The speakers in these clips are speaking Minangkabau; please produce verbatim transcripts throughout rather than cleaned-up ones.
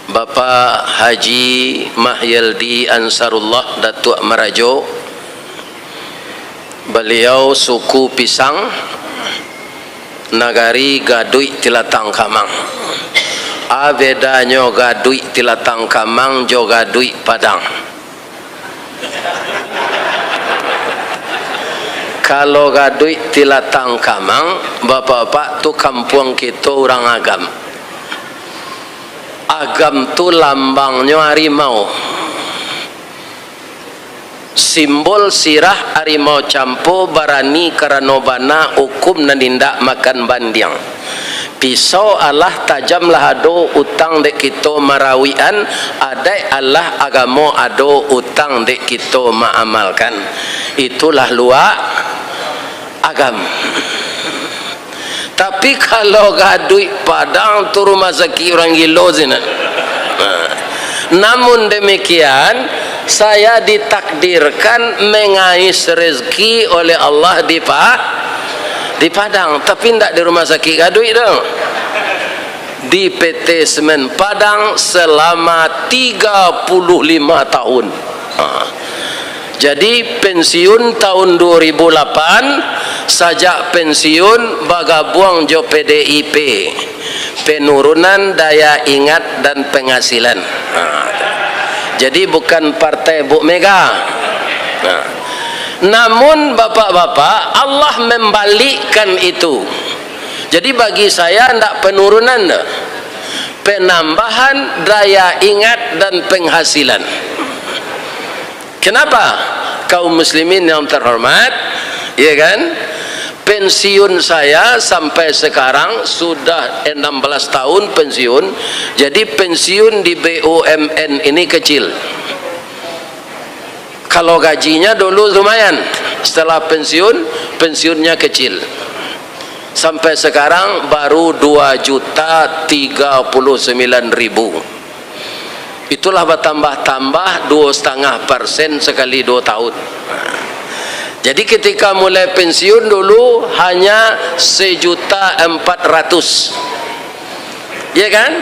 Bapak Haji Mahyeldi Ansarullah Datuak Marajo, baliau suku Pisang, nagari Gaduik Tilatang Kamang. A bedanyo Gaduik Tilatang Kamang jo Gaduik Padang? Kalau Gaduik Tilatang Kamang, bapak-bapak, tu kampuang kito urang Agam. Agam tu lambangnyo harimau. Simbol sirah harimau campo, barani karano bana, hukum nan indak makan bandiang. Pisau alah tajam lah ado, utang dek kito marawik-an, adaik alah agamo ado, utang dek kito maamalkan. Itulah luak Agam. Tapi kalau Gaduik Padang tu rumah sakik urang gilo sinan. Nah, namun demikian, saya ditakdirkan mengais rezeki oleh Allah di Pa-, di Padang, tapi ndak di rumah sakik Gaduik tu. Di P T Semen Padang selama tiga puluh lima tahun. Ha. Jadi, pensiun tahun dua ribu lapan, sajak pensiun bagabuang jo P D I P, penurunan daya ingat dan penghasilan. Ha. Jadi, bukan partai Buk Mega. Ha. Namun, bapak-bapak, Allah membalikkan itu. Jadi, bagi saya, ndak penurunan tu, penambahan daya ingat dan penghasilan. Kenapa? Kaum muslimin yang terhormat, ya kan? Pensiun saya sampai sekarang sudah enam belas tahun pensiun. Jadi, pensiun di B U M N ini kecil. Kalau gajinya dulu lumayan, setelah pensiun, pensiunnya kecil. Sampai sekarang baru dua juta tiga puluh sembilan ribu. Itulah batambah-tambah dua setengah persen sekali dua tahun. Jadi, ketika mulai pensiun dulu hanya sejuta empat ratus. Ya kan?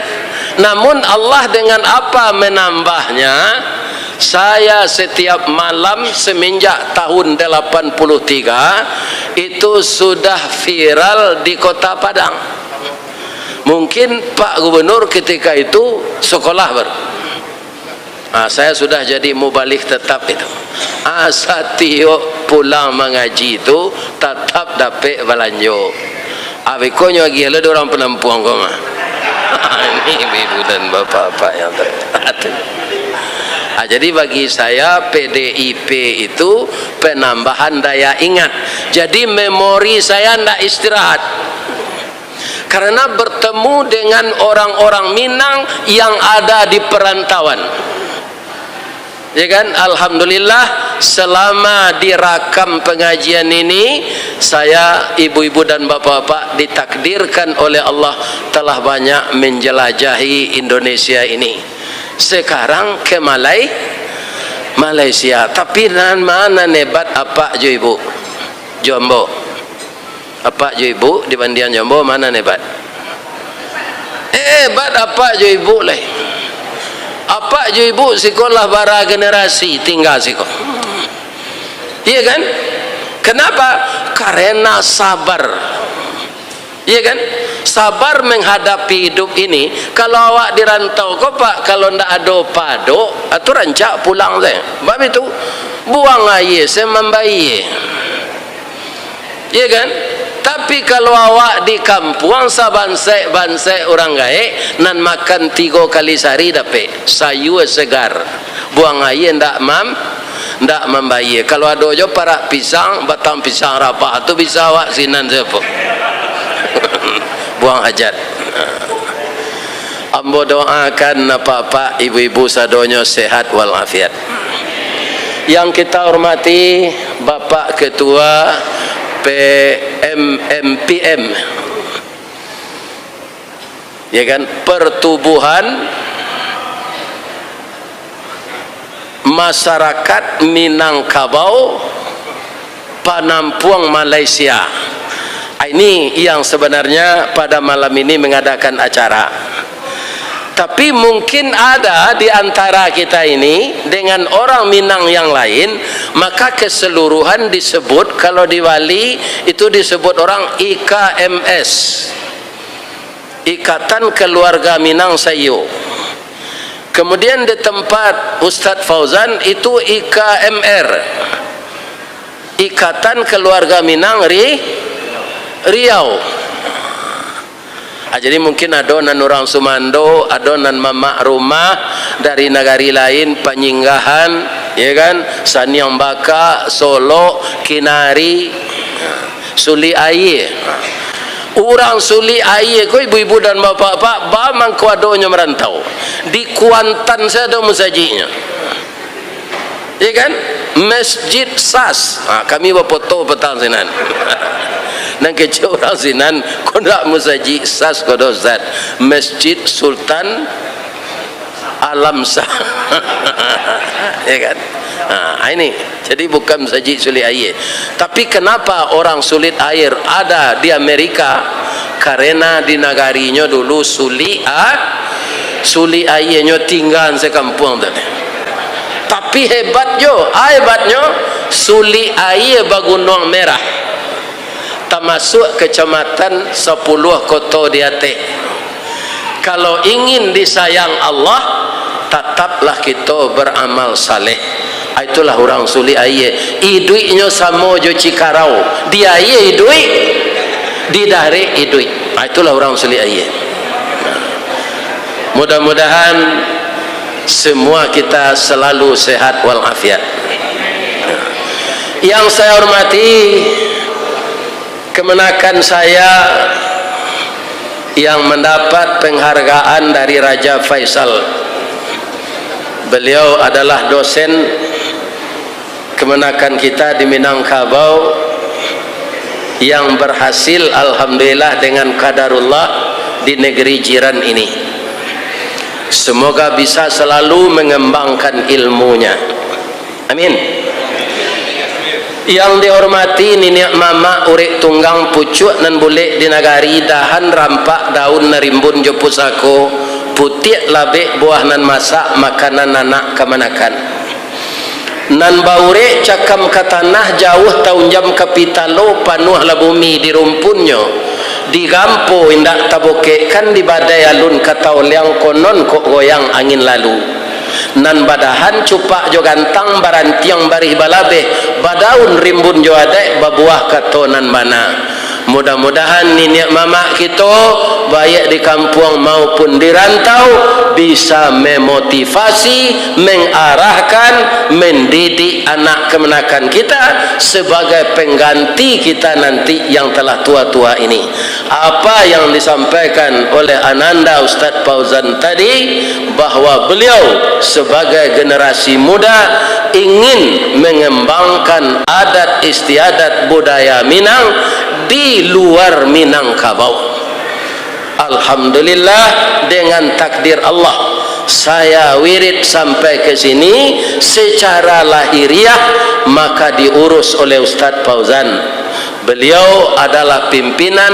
Namun, Allah dengan apa menambahnya? Saya setiap malam semenjak tahun delapan puluh tiga itu sudah viral di Kota Padang. Mungkin Pak Gubernur ketika itu sekolah baru. Ah, saya sudah jadi mubalig tetap itu. Ah, satiok pulang mangaji tu, tatap dapek balanjo. Ah, beko nyo agiah lo dek urang Penampuang ko mah. Ini ibu-ibu dan bapak-bapak yang terhormat. Ah, jadi bagi saya, P D I P itu penambahan daya ingat. Jadi memori saya ndak istirahat. Karena bertemu dengan orang-orang Minang yang ada di perantauan. Ya kan? Alhamdulillah, selama dirakam pengajian ini, saya, ibu-ibu dan bapak-bapak, ditakdirkan oleh Allah telah banyak menjelajahi Indonesia ini. Sekarang ke Malai-, Malaysia. Tapi nan ma nan hebat apak jo ibu? Jo ambo. Apak jo ibu dibandiang jo ambo, ma nan hebat? Eh, hebat apak jo ibu lai. Apak jo ibu siko lah bara generasi tingga siko. Iya kan? Kenapa? Karena sabar. Iya kan? Sabar menghadapi hidup ini. Kalau awak di rantau ko, Pak, kalau ndak ado padok, ah, tu rancak pulang se. Bab itu, buang aia se mambayie. Iya kan? Tapi kalau awak di kampuang, sabansek-bansek urang gaek, nan makan tigo kali sahari dapek, sayua segar, buang aia ndak mam-, ndak mambayie. Kalau ado jo parak pisang, batang pisang rabah tu bisa awak sinan sapo. Buang hajat. Ambo doakan apak-apak, ibu-ibu sadonyo sehat walafiat. Yang kita hormati Bapak Ketua P M M P M, ya kan, Pertubuhan Masyarakat Minangkabau Panampuang Malaysia. Ah, ini yang sebenarnya pada malam ini mengadakan acara. Tapi mungkin ada di antara kita ini dengan orang Minang yang lain, maka keseluruhan disebut, kalau di Bali itu disebut orang I K M S, Ikatan Keluarga Minang Saiyo. Kemudian di tempat Ustadz Fauzan itu I K M R, Ikatan Keluarga Minang Ri-, Riau. Ah, jadi mungkin ado nan urang sumando, ado nan mamak rumah dari nagari lain, panyinggahan, ya kan, Saniang Baka, Solok, Kinari, Sulik Aie. Urang Sulik Aie ko, ibu-ibu dan bapak-bapak, ba mangko adonyo marantau. Di Kuantan sajo ado musajiknyo. Ya kan? Masjid Sas. Ha, kami bafoto patang sinan. Nan kecek urang sinan, ko ndak musajik Sas ko doh, Ustaz. Masjid Sultan Alam Sah. Ya kan? Ha, ini. Jadi bukan musajik Sulik Aie. Tapi kenapa orang Sulik Aie ada di Amerika? Karena di nagarinyo dulu sulik a-, sulik aienyo tingga sakampuang tu. Tapi hebat jo, ah, hebatnyo, Sulik Aie Bagunuang Merah, tamasuak Kecamatan Sapuluah Koto di Ateh. Kalau ingin disayang Allah, tataplah kito baramal saleh. Ah, itulah urang Sulik Aie. Iduiknyo samo jo Cikarau. Di aie iduik, di darek iduik. Ah, itulah urang Sulik Aie. Mudah-mudahan semua kita selalu sehat walafiat. Yang saya hormati, kemenakan saya yang mendapat penghargaan dari Raja Faisal. Beliau adalah dosen kemenakan kita di Minangkabau yang berhasil, alhamdulillah, dengan qadarullah di negeri jiran ini. Semoga bisa selalu mengembangkan ilmunya. Amin. Yang dihormati niniak mamak, urek tunggang, pucuak nan bulek di nagari, dahan rampak, daun nan rimbun jo pusako, putiak labek, buah nan masak, makanan anak kamanakan. Nan baurek cakam ka tanah, jauah taunjam ka pitalo, panuahlah bumi di rumpunnyo. Di gampo indak tabokekkan, di badai alun ka taoliang, konon kok goyang angin lalu. Nan badahan cupak jo gantang, barantiang barih balabeh, badaun rimbun jo adaik, babuah kato nan bana. Mudah-mudahan niniak mamak kito, baiak di kampuang maupun di rantau, bisa memotivasi, mengarahkan, mendidik anak kemenakan kita sebagai pengganti kita nanti yang telah tua-tua ini. Apa yang disampaikan oleh Ananda Ustadz Fauzan tadi, bahwa beliau sebagai generasi muda ingin mengembangkan adat istiadat budaya Minang di luar Minangkabau. Alhamdulillah, dengan takdir Allah, saya wirid sampai ke sini secara lahiriah, maka diurus oleh Ustadz Fauzan. Beliau adalah pimpinan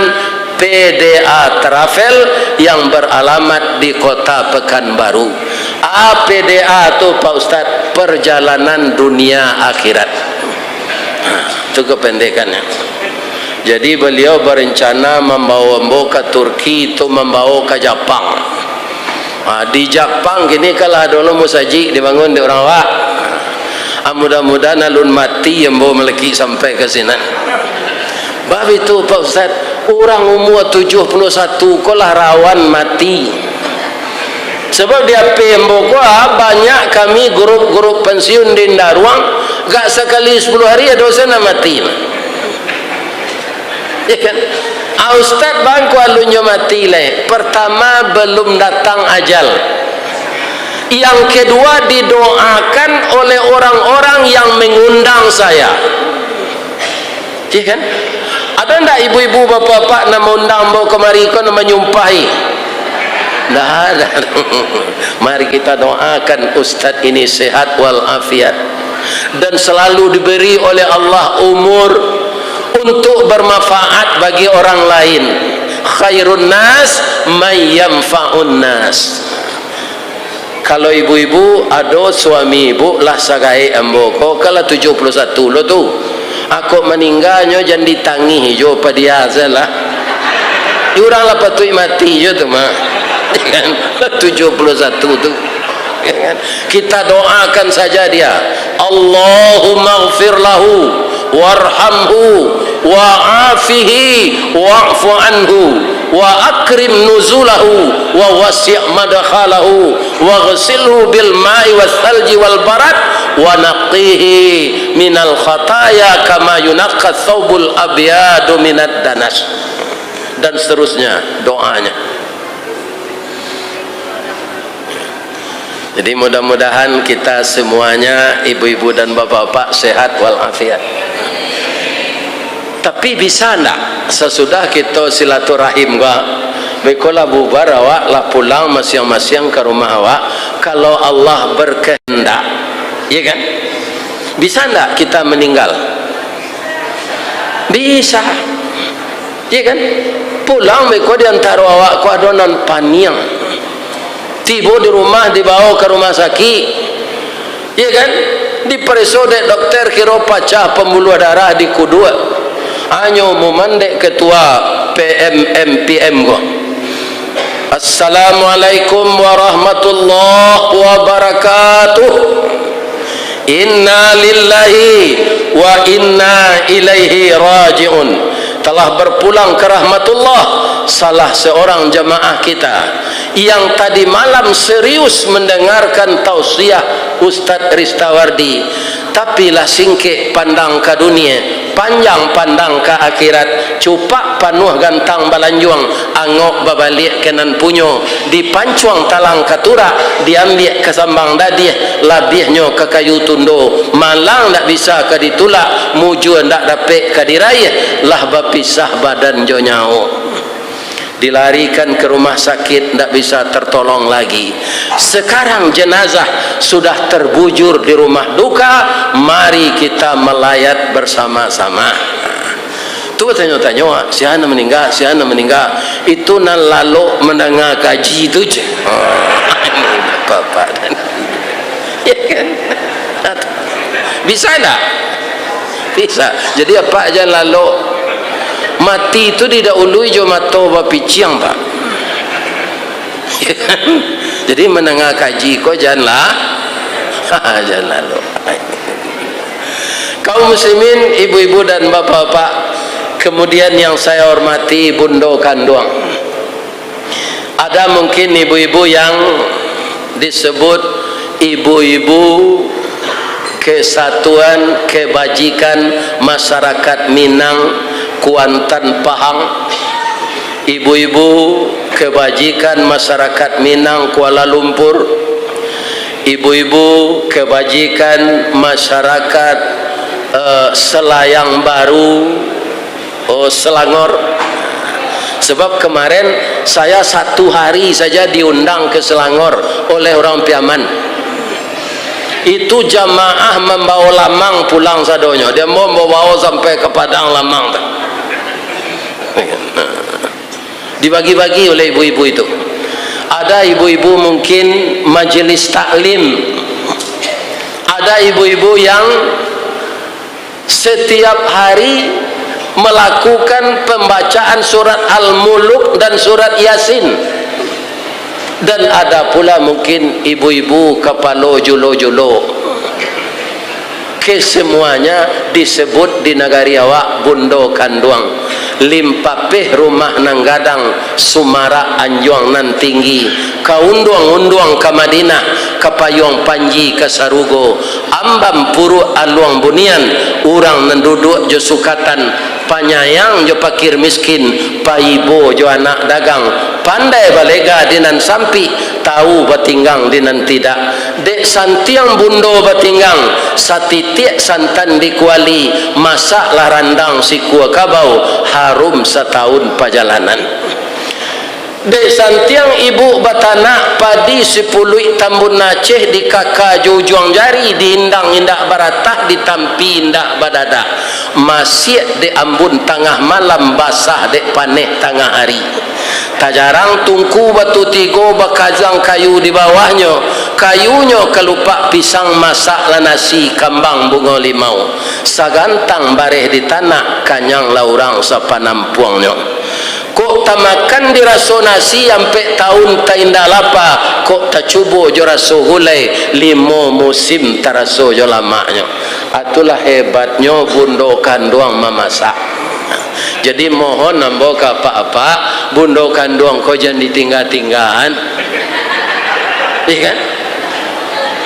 P D A Travel yang beralamat di Kota Pekanbaru. A P D A tu, Pak Ustadz, Perjalanan Dunia Akhirat. Itu kependekannyo. Jadi, beliau berencana mambawa ambo ka Turki, tu mambawa ka Japang. Ha, di Japang kini kalah dulu musajik dibangun di urang awak. Ah, mudah-mudahan alun mati ambo malakik sampai ka sinan. Bab itu, Pak Ustaz, urang umua tujuah puluah satu ko lah rawan mati. Sebab di A P ambo ko, ah, banyak kami grup-grup pensiun di Ndaruang, gak sakali sepuluh hari ado se nan mati. Ya kan? Ah, Ustaz, bangko alunnyo mati lai. Pertama, belum datang ajal. Yang kedua, didoakan oleh orang-orang yang mengundang saya. Ya kan? Ada ndak ibu-ibu, bapak-bapak nan maundang ambo kamari ko, nan manyumpahi? Ndak ada. Mari kita doakan Ustaz ini sehat walafiat dan selalu diberi oleh Allah umur untuk bermanfaat bagi orang lain. Khairun nas man yanfa'un nas. Kalau ibu-ibu, ado suami ibu lah sagaek ambo ko, kalah tujuah puluah satu lo tu. Akok maningganyo jan ditangih jo padia salah. Urang lah patuik mati jo tu mah. Kan? Tujuah puluah satu tu. Kan? Kita doakan saja dia. Allahummaghfir lahu warhamhu wa'afihi wa'fu anhu wa akrim nuzulahu wa wasi' madkhalahu waghsilhu bil ma'i was salji wal barad wa naqqihi minal khataya kama yunaqqa tsaubul abyadu minad danas, dan seterusnya doanya. Jadi, mudah-mudahan kita semuanya, ibu-ibu dan bapak-bapak, sehat walafiat. Tapi bisa ndak sasudah kito silaturahim ko, beko lah bubar awak, lah pulang masiang-masiang ka rumah awak, kalau Allah berkehendak, ya kan? Bisa ndak kita meninggal? Bisa. Iya kan? Pulang beko di antaro awak ko ado nan paniang. Tibo di rumah, dibawo ka rumah sakik. Iya kan? Dipareso dek dokter, kiro pacah pambuluah darah di kuduak. Hanyo mumandek ketua P M M P M ko. Assalamualaikum warahmatullahi wabarakatuh. Inna lillahi wa inna ilaihi raji'un. Telah berpulang ke rahmatullah salah seorang jamaah kita yang tadi malam serius mendengarkan tausiah Ustadz Ristawardi. Tapi lah singkek pandang ka dunia, panjang pandang ka akhirat, cupak panuah gantang balanjuang, angok babaliak ka nan punyo, dipancuang talang ka turak, diambiak ka sambang dadiah, labiahnyo ka kayu tundo, malang ndak bisa ka ditulak, mujua ndak dapek ka diraih, lah bapisah badan jo nyawo. Dilarikan ke rumah sakit, ndak bisa tertolong lagi. Sekarang jenazah sudah terbujur di rumah duka, mari kita melayat bersama-sama. Tu batanyo-tanyo, "Sia nan maningga, sia nan maningga." Itu nan lalok mandanga kaji tu je. Bapak dan ya kan? Bisa ndak? Bisa. Jadi, apak jan lalok. Mati tu didahului jo mato bapiciang, Pak. Jadi, mandanga kaji ko janlah, janlah lo. Kaum muslimin, ibu-ibu dan bapak-bapak, kemudian yang saya hormati Bundo Kanduang. Ada mungkin ibu-ibu yang disebut ibu-ibu Kesatuan Kebajikan Masyarakat Minang Kuantan Pahang, ibu-ibu Kebajikan Masyarakat Minang Kuala Lumpur, ibu-ibu Kebajikan Masyarakat, eh, Selayang Baru, oh, Selangor. Sebab kemarin saya satu hari saja diundang ke Selangor oleh orang Piaman. Itu jamaah mambawa lamang pulang sadonyo. Dia mau mambawa sampai ke Padang lamang tu. Dibagi-bagi oleh ibu-ibu itu. Ada ibu-ibu mungkin majelis taklim. Ada ibu-ibu yang setiap hari melakukan pembacaan surat Al-Muluk dan surat Yasin. Dan ada pula mungkin ibu-ibu kapalo julo-julo. Kesemuanya disebut di nagari awak Bundo Kanduang, Limpapeh Rumah Nan Gadang, Sumarak Anjuang Nan Tinggi, ka unduang-unduang ka Madinah, ka payuang panji ka sarugo, Amban Puruak Aluang Bunian, urang nan duduak jo sukatan, panyayang jo pakir miskin, paibo jo anak dagang, pandai balega di nan sampik, tau batinggang di nan tidak. Dek santiang bundo batinggang, satitiak santan di kuali, masaklah randang sikua kabau, harum satahun pajalanan. Dek santiang ibu batanak, padi sipuluik tambun Aceh, dikaka jo ujuang jari, diindang indak baratah, ditampi indak badadah. Masiak dek ambun tangah malam, basah dek paneh tangah ari. Tajarang tungku batu tigo, bakajang kayu di bawahnyo, Kayunyo kalupak pisang, masaklah nasi, kambang bungo limau, sagantang bareh di tanah, kanyanglah urang sapanampuangnyo. Kok tamakan di raso nasi, ampek taun taindak lapa, kok tacubo jo raso gulai, limo musim taraso jo lamaknyo. Itulah hebatnyo bundo kanduang mamasak. Jadi, mohon ambo ka apak-apak, bundo kanduang ko jan ditingga-tinggaan. Iya kan?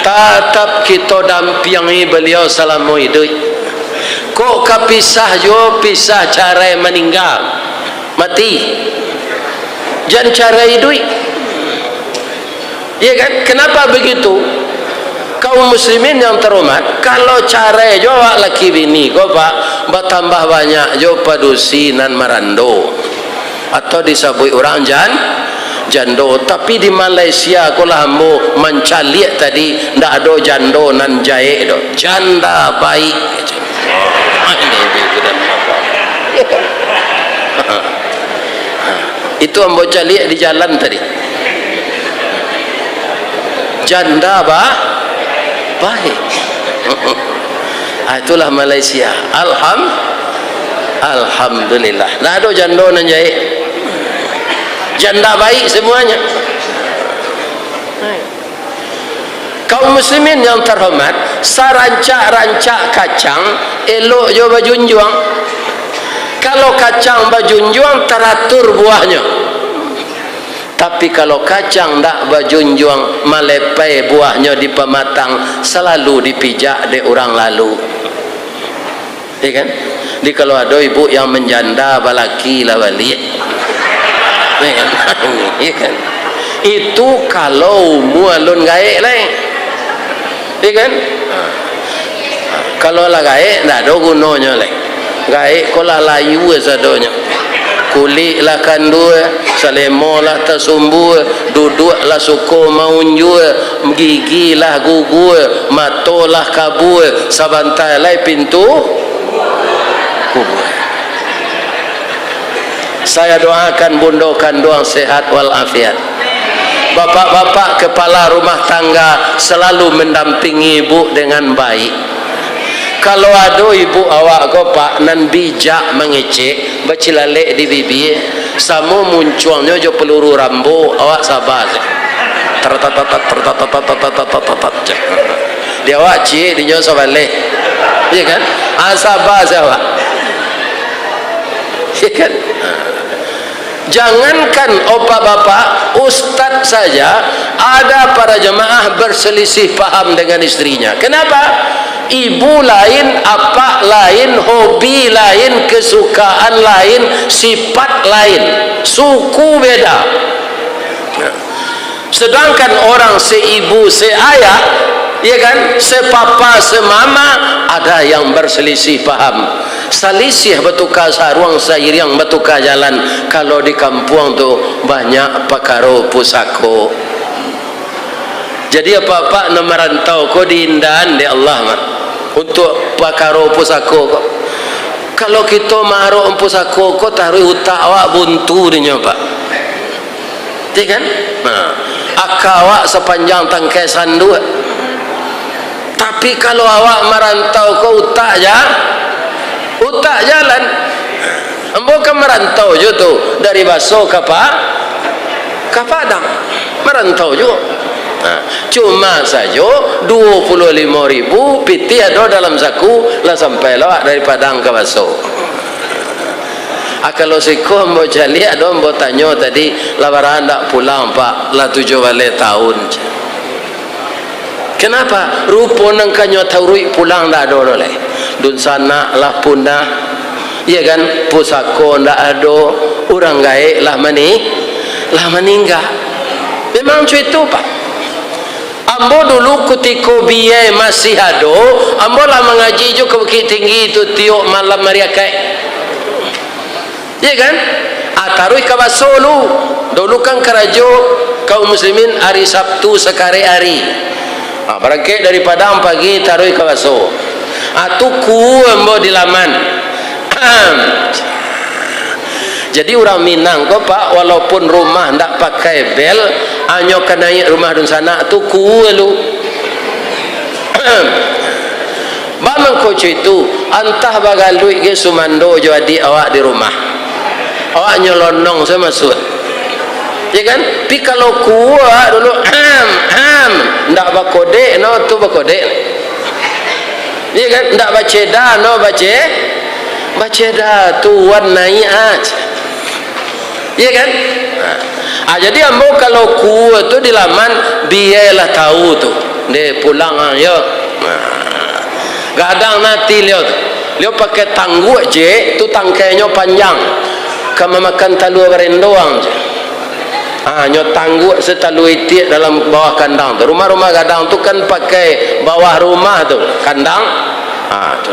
Tatap kito dampiangi baliau salamo iduik. Kok ka pisah juo, pisah carai maningga, mati. Jan carai iduik. Iya kan? Kenapa begitu? Kaum muslimin yang terhormat, kalau carai jo awak laki bini ko, Pak, batambah banyak jo padusi nan marando. Atau disabuik urang jan-, jando. Tapi di Malaysia ko lah ambo mancaliak tadi, ndak ado jando nan jahek doh. Janda baik. Ah, ini lebih mudah. Itu ambo caliak di jalan tadi. Janda ba-, baik. Ah, itulah Malaysia. Alham-, Alhamdulillah. Ndak ado jando nan jahek. Janda baik semuanya. Kaum muslimin yang terhormat, sarancak-rancak kacang, elok jo bajunjuang. Kalau kacang bajunjuang, taratur buahnyo. Tapi, kalau kacang ndak bajunjuang, malepai buahnyo di pamatang, salalu dipijak dek urang lalu. Ya kan? Jadi, kalau ado ibu yang manjanda, balaki lah baliak. Ya kan? Ya kan? Itu kalau umua alun gaek lai. Ya kan? Kalau lah gaek, ndak ado gunonyo lai. Gaek ko lah layu sadonyo. Kulik lah kandua, salemo lah tasumbua, duduak lah suko maunjua, gigi lah gugua, mato lah kabua, sabanta lai pintu kubua. Saya doakan bundo kanduang sehat walafiat. Bapak-bapak kepala rumah tangga selalu mendampingi ibu dengan baik. Kalau ado ibu awak ko, Pak, nan bijak mangecek, bacilalek di bibia, samo muncuangnyo jo peluru Rambo, awak saba se. Tertatatat, tertatatat, tertatatat, tertatatat. Di awak ciek, dinyo sabaleh. Iya kan? Ah, saba se awak. Iya kan? Jangankan bapak-bapak, ustaz saja, ada para jemaah berselisih paham dengan istrinya. Kenapa? Ibu lain, apak lain, hobi lain, kesukaan lain, sifat lain, suku beda. Sedangkan orang seibu, seayah, ya kan, sepapa, semama, ada yang berselisih paham. Salisih batuka saruang, sairiang batuka jalan. Kalau di kampuang tu, banyak pakaro pusako. Jadi, apak-apak nan marantau ko diindahan dek Allah, Mak, untuak pakaro pusako ko. Kalau kito maarok pusako ko, taruih utak awak buntu dinyo, Pak. Betul kan? Nah, aka awak sapanjang tangkai sanduak. Tapi kalau awak marantau ko, utak ja-, utak jalan. Ambo kan marantau juo tu, dari Baso ka Pa-, ka Padang. Marantau juo. Nah, cuma sajo duo puluah limo ribu pitih ado dalam saku, lah sampai lo awak dari Padang ka Baso. Ah, kalau siko ambo caliak, ado ambo tanyo tadi, lah bara ndak pulang, Pak? Lah tujuah baleh taun. Kenapa? Rupo nan ka nyo taruih pulang ndak ado doh lai. Dunsanak lah punah, iya kan? Pusako ndak ado, urang gaek lah mani-, lah maningga. Memang cuma itu, Pak. Ambo dulu kutiko biai masih ado, ambo lah mangaji jo ka Bukittinggi tu tiok malam ari Akaik. Iya kan? Ah, taruih ka Baso lu. Dulu kan karajo kaum muslimin ari Sabtu sakarek ari. Ah, barangkek dari Padang pagi taruih ka Baso. Ah, tu kua ambo di laman. Jadi, urang Minang ko, Pak, walaupun rumah ndak pakai bel, anyo ka naiak rumah dunsanak tu, kua lu. Bamangko co itu, antah bagaluik ge sumando jo adiak awak di rumah. Awak nyelonong sajo masuak. Ya kan? Pi kalau kua dulu, am, am, ndak bakodek no, tu bakodek. Iya kan? Ndak baceda no, bace-, baceda, tuan naiak aja. Iya kan? Ah, jadi ambo kalau kua tu di laman, bialah tahu tu. Deh, pulang ah, yo. Ah. Gadang nati liau tu. Liau pakai tangguak je, tu tangkainyo panjang. Ka mamakan talua barendo ang je. Ha, nyo tangguak satalua itiak dalam bawah kandang tu. Rumah-rumah gadang tu kan pakai bawah rumah tu, kandang. Ha, tu.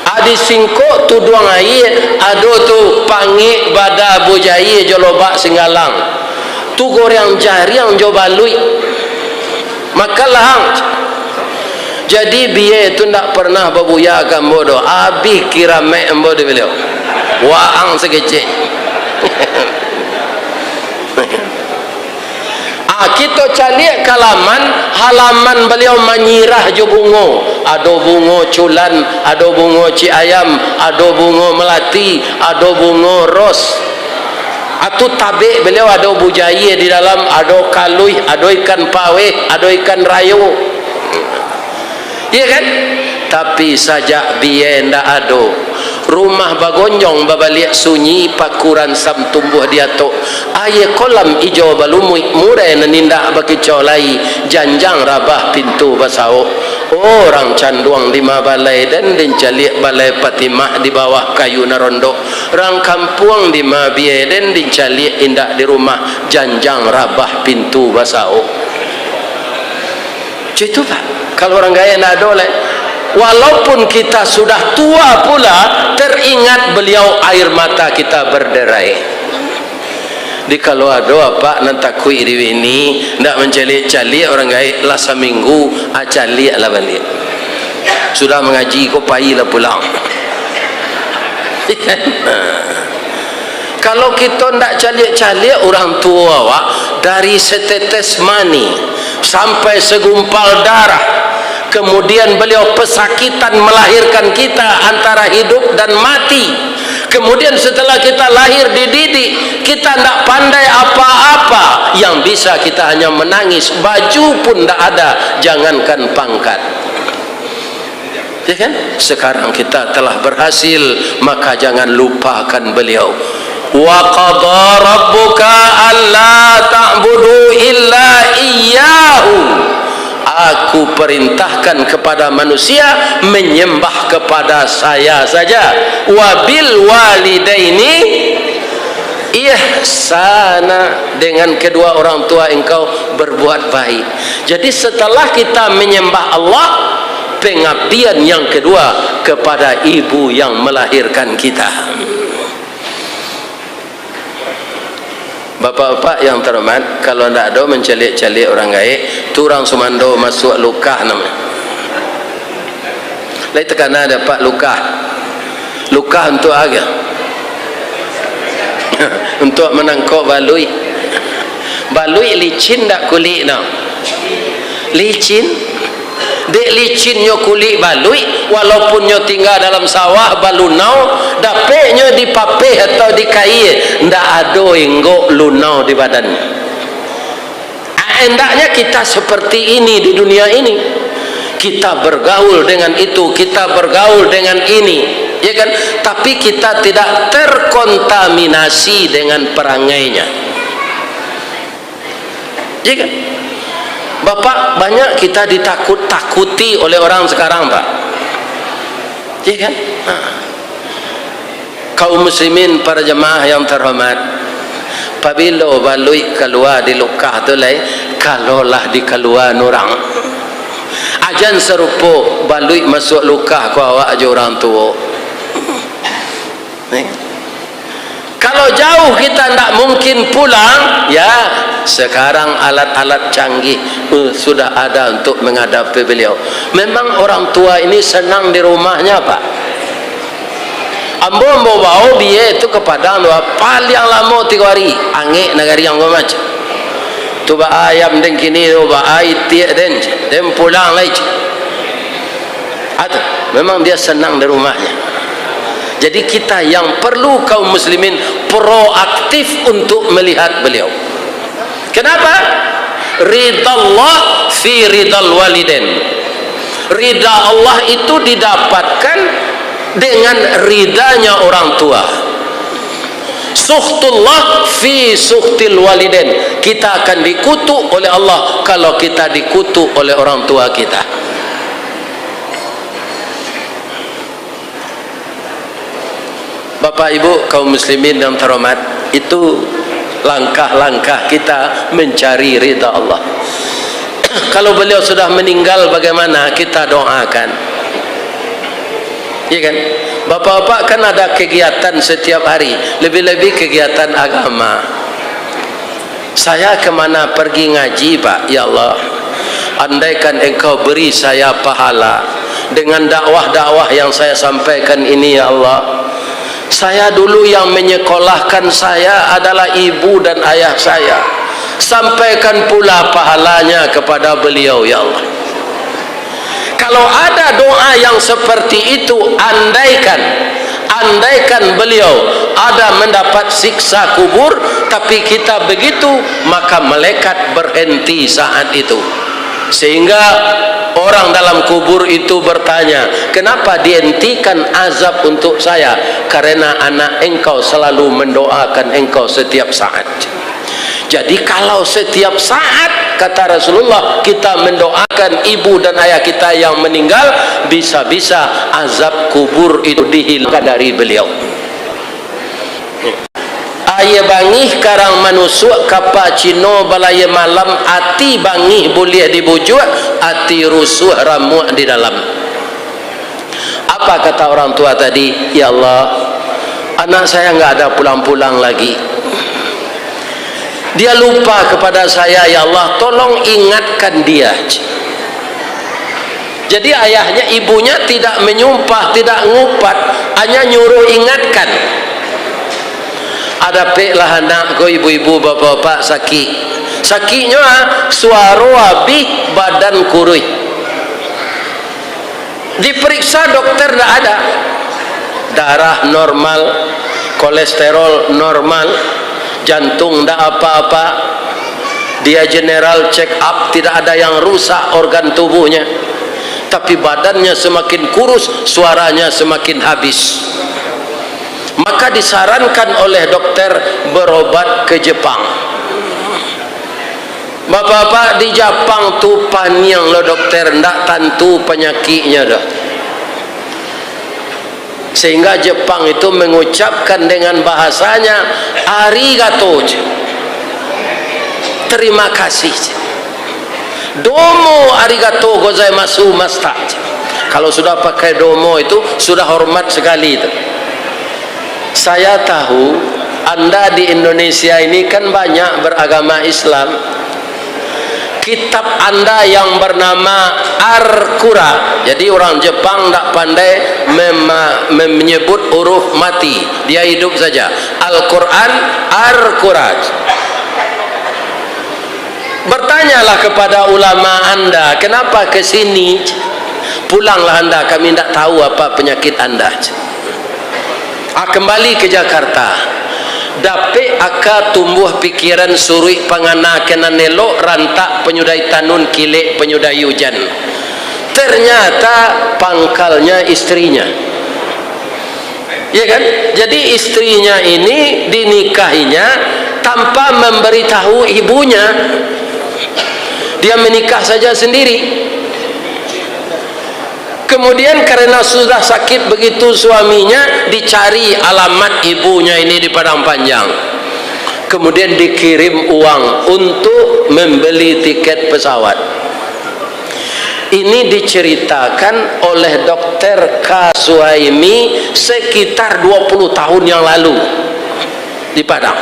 Ha, di singkok tuduang aia, ado tu pangik bada bujaia jo lobak singgalang. Tu goreang jariang jo baluik. Makanlah ang. Jadi, bia tu ndak pernah babuya ka ambo doh. Abih kiramaik ambo di baliau. Waang sakecek. Ah, kito caliak ka laman, halaman baliau manyirah jo bungo. Ado bungo culan, ado bungo cik ayam, ado bungo melati, ado bungo ros. Atu tabek baliau ado bujaia di dalam, ado kaluih, ado ikan paweh, ado ikan rayo. Iya kan? Tapi sajak bia ndak ado, rumah bagonjong babaliak sunyi, paku ransam tumbuah di atok, aia kolam ijo balumuik, murai nan indak bakicau lai, janjang rabah pintu basaok. Urang Canduang di ma balai den, den caliak balai Patimah di bawah kayu nan rondok. Rang kampuang di ma bia den, den caliak indak di rumah, janjang rabah pintu basaok. Cak itu, Pak. Kalau urang gaek ndak ado lai. Walaupun kita sudah tua pula, teringat beliau, air mata kita berderai. Di kalau ado apak nan takuik di bini, ndak mancaliak-caliak urang gaek, lah saminggu, ah, caliaklah baliak. Sudah mangaji ko, pailah pulang. Kalau kito ndak caliak-caliak urang tuo awak, dari setetes mani sampai segumpal darah, kemudian beliau pesakitan melahirkan kita antara hidup dan mati, kemudian setelah kita lahir dididik, kita ndak pandai apa-apa, yang bisa kita hanya menangis, baju pun ndak ada, jangankan pangkat. Ya kan? Sekarang kita telah berhasil, maka jangan lupakan beliau. "Wa qada rabbuka alla ta'budu illa iyyahu." Aku perintahkan kepada manusia menyembah kepada Saya saja. "Wa bil walidaini ihsana." Dengan kedua orang tua engkau berbuat baik. Jadi, setelah kita menyembah Allah, pengabdian yang kedua kepada ibu yang melahirkan kita. Bapak-bapak yang terhormat, kalau ndak ado mancaliak-caliak urang gaek, tu urang sumando masuak lukah namo. Lai takana dek apak lukah. Lukah untuak apo? Untuak manangkok baluik. Baluik licin ndak kulik no? Licin. Dek licinnyo kulik baluik, walaupun nyo tingga dalam sawah, balunau, dapek nyo dipapeh atau dikaia, ndak ado inggok lunau di badannyo. Ah, hendaknya kita seperti ini di dunia ini. Kita bergaul dengan itu, kita bergaul dengan ini, ya kan? Tapi kita tidak terkontaminasi dengan perangainya. Iya kan? Bapak, banyak kita ditakut-takuti oleh orang sekarang, Pak. Iya kan? Nah. Kaum muslimin, para jemaah yang terhormat, pabilo baluik kalua di lukah tu lai, kalau lah dikaluaan urang. Ajan sarupo baluik masuak lukah ko awak jo urang tuo. Nih. Kalau jauh kita ndak mungkin pulang, ya, sekarang alat-alat canggih, eh, sudah ada untuk menghadapi beliau. Memang orang tua ini senang di rumahnya, Pak? Ambo, ambo bao bia tu ka Padang tu, paliang lamo tigo ari, angek nagari ambo macam. Tu baa ayam den kini tu, baa itiak den, den pulang lai. Ado, memang dia senang di rumahnya. Jadi kita yang perlu kaum muslimin proaktif untuk melihat beliau. Kenapa? Ridha Allah fi ridhal walidain. Ridha Allah itu didapatkan dengan ridhanya orang tua. Sukhtullah fi sukhtil walidain. Kita akan dikutuk oleh Allah kalau kita dikutuk oleh orang tua kita. Bapak Ibu kaum muslimin yang terhormat, itu langkah-langkah kita mencari ridha Allah. Kalau beliau sudah meninggal, bagaimana? Kita doakan. Iya kan? Bapak-bapak kan ada kegiatan setiap hari, lebih-lebih kegiatan agama. Saya kemana pergi ngaji, Pak? Ya Allah, andaikan Engkau beri saya pahala dengan dakwah-dakwah yang saya sampaikan ini, ya Allah. Saya dulu yang menyekolahkan saya adalah ibu dan ayah saya. Sampaikan pula pahalanya kepada beliau, ya Allah. Kalau ada doa yang seperti itu, andaikan, andaikan beliau ada mendapat siksa kubur, tapi kita begitu, maka malaikat berhenti saat itu. Sehingga orang dalam kubur itu bertanya, "Kenapa dihentikan azab untuk saya?" "Karena anak engkau selalu mendoakan engkau setiap saat." Jadi, kalau setiap saat, kata Rasulullah, kita mendoakan ibu dan ayah kita yang meninggal, bisa-bisa azab kubur itu dihilangkan dari beliau. Aia bangih karang manusuak, kapa Cino balayia malam, ati bangih buliah dibujuak, ati rusuah ramuak di dalam. Apa kata orang tua tadi? "Ya Allah, anak saya nggak ada pulang-pulang lagi. Dia lupa kepada saya, ya Allah, tolong ingatkan dia." Jadi ayahnya, ibunya tidak menyumpah, tidak ngupat, hanya nyuruh ingatkan. Adapeklah anak ko, ibu-ibu, bapak-bapak, sakik. Sakiknyo, ah, suaro abih, badan kuruih. Diperiksa dokter, ndak ada. Darah normal, kolesterol normal, jantung ndak apa-apa. Dia general check up, tidak ada yang rusak organ tubuhnya. Tapi badannya semakin kurus, suaranya semakin habis. Maka disarankan oleh dokter berobat ke Jepang. Bapak-bapak, di Japang tu paniang lo dokter, ndak tantu panyakiknyo doh. Sehingga Jepang itu mengucapkan dengan bahasanya, "Arigato," terima kasih. "Domo arigato gozaimasu, Master." Kalau sudah pakai "domo" itu sudah hormat sekali itu. Saya tahu Anda di Indonesia ini kan banyak beragama Islam. Kitab Anda yang bernama Al-Quran. Jadi orang Jepang ndak pandai mema-, menyebut huruf mati. Dia hidup saja. Al-Quran, Al-Quran. Bertanyalah kepada ulama Anda, "Kenapa ke sini? Pulanglah Anda, kami ndak tahu apa penyakit Anda." Ah, kembali ke Jakarta. Dapek aka tumbuah pikiran, suruik pangana ka nan elok, rantak panyudahi tanun, kilek panyudahi ujan. Ternyata pangkalnya istrinya. Ya kan? Jadi istrinya ini dinikahinya tanpa memberitahu ibunya. Dia menikah saja sendiri. Kemudian karena sudah sakit begitu suaminya, dicari alamat ibunya ini di Padang Panjang. Kemudian dikirim uang untuk membeli tiket pesawat. Ini diceritakan oleh dokter K Suhaimi sekitar dua puluh tahun yang lalu di Padang.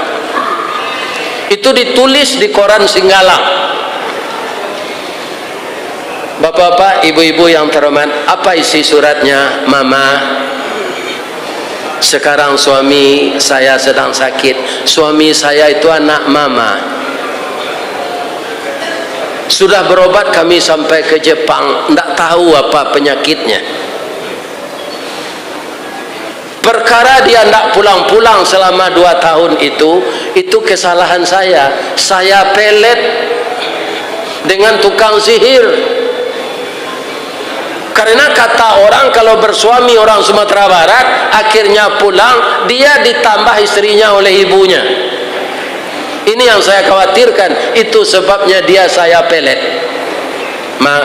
Itu ditulis di koran Singgalang. Bapak-bapak, ibu-ibu yang terhormat, apa isi suratnya, Mama? Sekarang suami saya sedang sakit. Suami saya itu anak mama. Sudah berobat kami sampai ke Jepang, ndak tahu apa penyakitnya. Perkara dia ndak pulang-pulang selama dua tahun itu, itu kesalahan saya. Saya pelet dengan tukang sihir. Karena kata orang, kalau bersuami orang Sumatera Barat, akhirnya pulang, dia ditambah istrinya oleh ibunya. Ini yang saya khawatirkan, itu sebabnya dia saya pelet. Ma,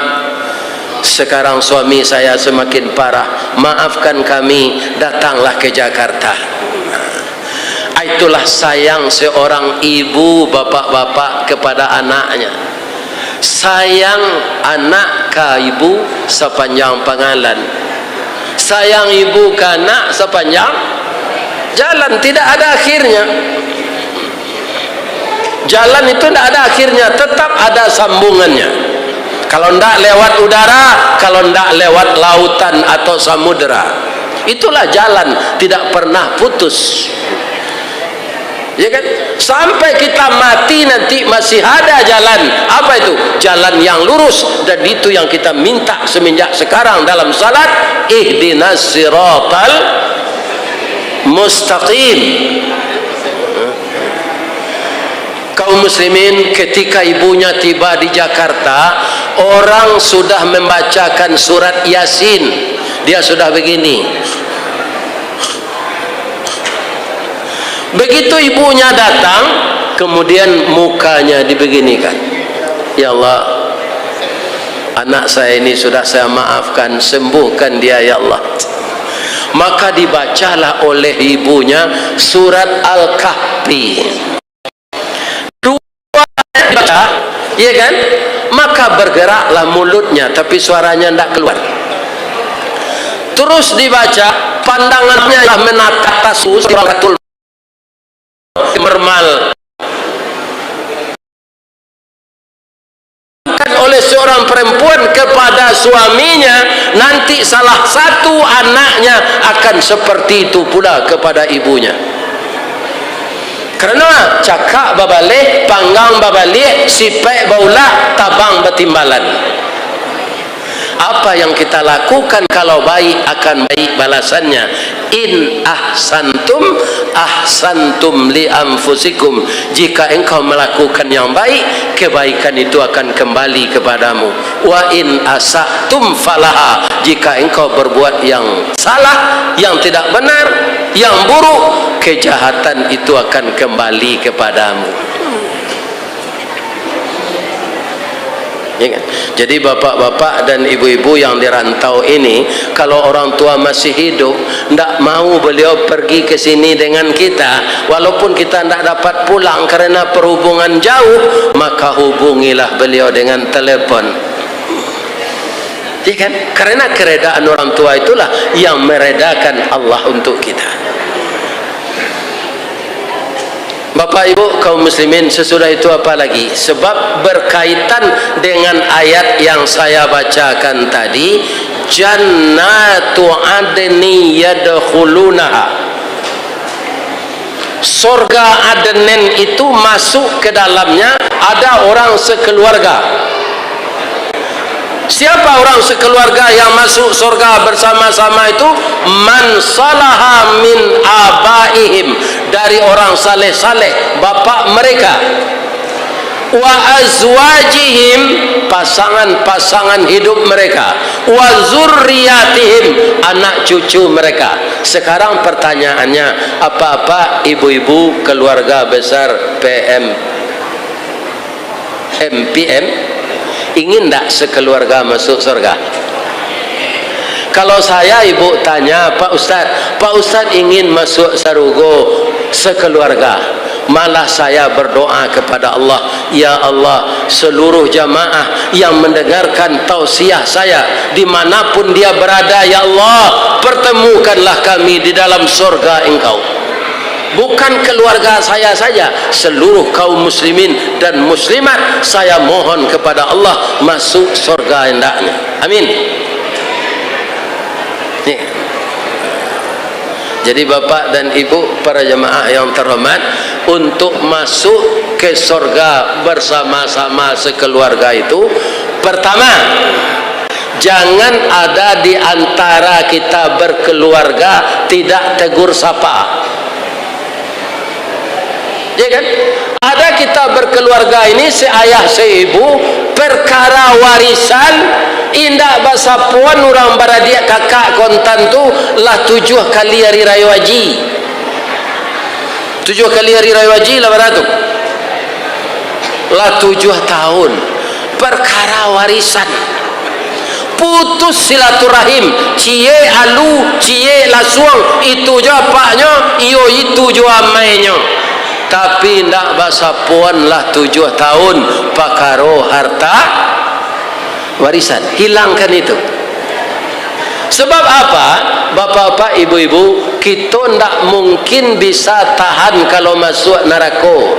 sekarang suami saya semakin parah. Maafkan kami, datanglah ke Jakarta. Itulah sayang seorang ibu, bapak-bapak kepada anaknya. Sayang anak ka ibu sapanjang pangalan. Sayang ibu ka anak sapanjang jalan, tidak ada akhirnya. Jalan itu tidak ada akhirnya, tetap ada sambungannya. Kalau ndak lewat udara, kalau ndak lewat lautan atau samudera. Itulah jalan, tidak pernah putus. Ya kan? Sampai kita mati nanti masih ada jalan. Apa itu? Jalan yang lurus. Dan itu yang kita minta semenjak sekarang dalam salat. Ihdinas siratal mustaqim. Kaum muslimin, ketika ibunya tiba di Jakarta, orang sudah membacakan surat Yasin. Dia sudah begini. Begitu ibunya datang, kemudian mukanya dibeginikan. "Ya Allah, anak saya ini sudah saya maafkan, sembuhkan dia, ya Allah." Maka dibacalah oleh ibunya surat Al-Kahfi. Dua ayat dibaca, ya kan? Maka bergeraklah mulutnya, tapi suaranya ndak keluar. Terus dibaca, pandangannya lah menatap atas seorang ratul mermal. Oleh seorang perempuan kepada suaminya, nanti salah satu anaknya akan seperti itu pula kepada ibunya. Karena cakak babaleh, panggang babaliak, sipek baulah, tabang batimbalan. Apa yang kita lakukan kalau baik, akan baik balasannya. In ahsantum, ahsantum li anfusikum. Jika engkau melakukan yang baik, kebaikan itu akan kembali kepadamu. Wa in asatum falaha. Jika engkau berbuat yang salah, yang tidak benar, yang buruk, kejahatan itu akan kembali kepadamu. Ya kan? Jadi, bapak-bapak dan ibu-ibu yang di rantau ini, kalau orang tua masih hidup, ndak mau beliau pergi ke sini dengan kita, walaupun kita ndak dapat pulang karena perhubungan jauh, maka hubungilah beliau dengan telepon. Ya kan? Karena keredaan orang tua itulah yang meredakan Allah untuk kita. Bapak Ibu kaum muslimin, sesudah itu apa lagi? Sebab berkaitan dengan ayat yang saya bacakan tadi, "Jannatu adni yadkhulunaha." Sorga Aden itu masuk ke dalamnya ada orang sekeluarga. Siapa orang sekeluarga yang masuk sorga bersama-sama itu? Man salaha min abaihim, dari orang saleh-saleh, bapak mereka. Wa azwajihim, pasangan-pasangan hidup mereka. Wa zurriyatihim, anak cucu mereka. Sekarang pertanyaannya, apa-apa ibu-ibu keluarga besar P M M P M, ingin ndak sekeluarga masuk surga? Kalau saya, ibu tanya, "Pak Ustaz, Pak Ustaz ingin masuk sarugo sekeluarga?" Malah saya berdoa kepada Allah, "Ya Allah, seluruh jamaah yang mendengarkan tausiah saya, di manapun dia berada, ya Allah, pertemukanlah kami di dalam surga Engkau." Bukan keluarga saya saja, seluruh kaum muslimin dan muslimat, saya mohon kepada Allah masuk surga hendaknya. Amin. Nih. Jadi, Bapak dan Ibu, para jamaah yang terhormat, untuk masuk ke sorga bersama-sama sekeluarga itu, pertama, jangan ada di antara kita berkeluarga tidak tegur sapa. Ya kan? Ada kita berkeluarga ini, seayah seibu, perkara warisan, indak basapoan urang baradiak kakak kontan tu, lah tujuah kali hari rayo haji. Tujuah kali hari rayo haji lah bara tu? Lah tujuah tahun. Perkara warisan. Putus silaturahim, ciek alu, ciek lasuang, itu jo apaknyo, iyo itu jo amainyo. Tapi ndak basapoan lah tujuah tahun pakaro harta warisan. Hilangkan itu. Sebab apa? Bapak-bapak, ibu-ibu, kito ndak mungkin bisa tahan kalau masuak narako.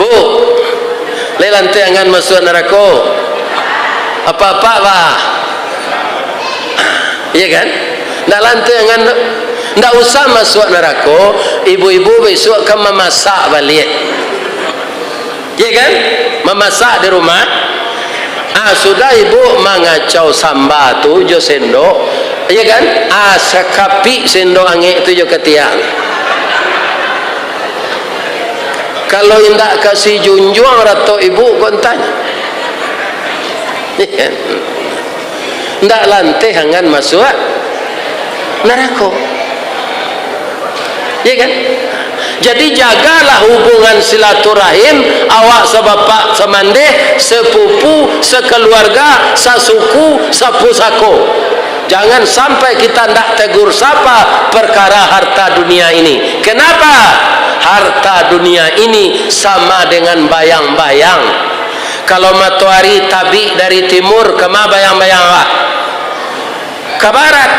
Bu, lai lanteh angan masuak narako? Apak-apak, bah? Iya kan? Ndak lanteh angan tu. Ndak usah masuak narako, ibu-ibu bisuak ka mamasak baliak. Iya kan? Mamasak di rumah. Ah, sudah ibu mangacau samba tu jo sendok. Iya kan? Ah, sakapik sendok angek tu jo katiak. Kalau indak kasih junjuang ratok ibu, kontan. Iya kan? Ndak lanteh angan masuak narako. Ya kan? Jadi, jagalah hubungan silaturahim awak sabapak samandeh, sepupu, sekeluarga, sasuku, sapusako. Jangan sampai kita ndak tegur sapa perkara harta dunia ini. Kenapa? Harta dunia ini sama dengan bayang-bayang. Kalau matoari tabik dari timur, kama bayang-bayang awak? Ka barat.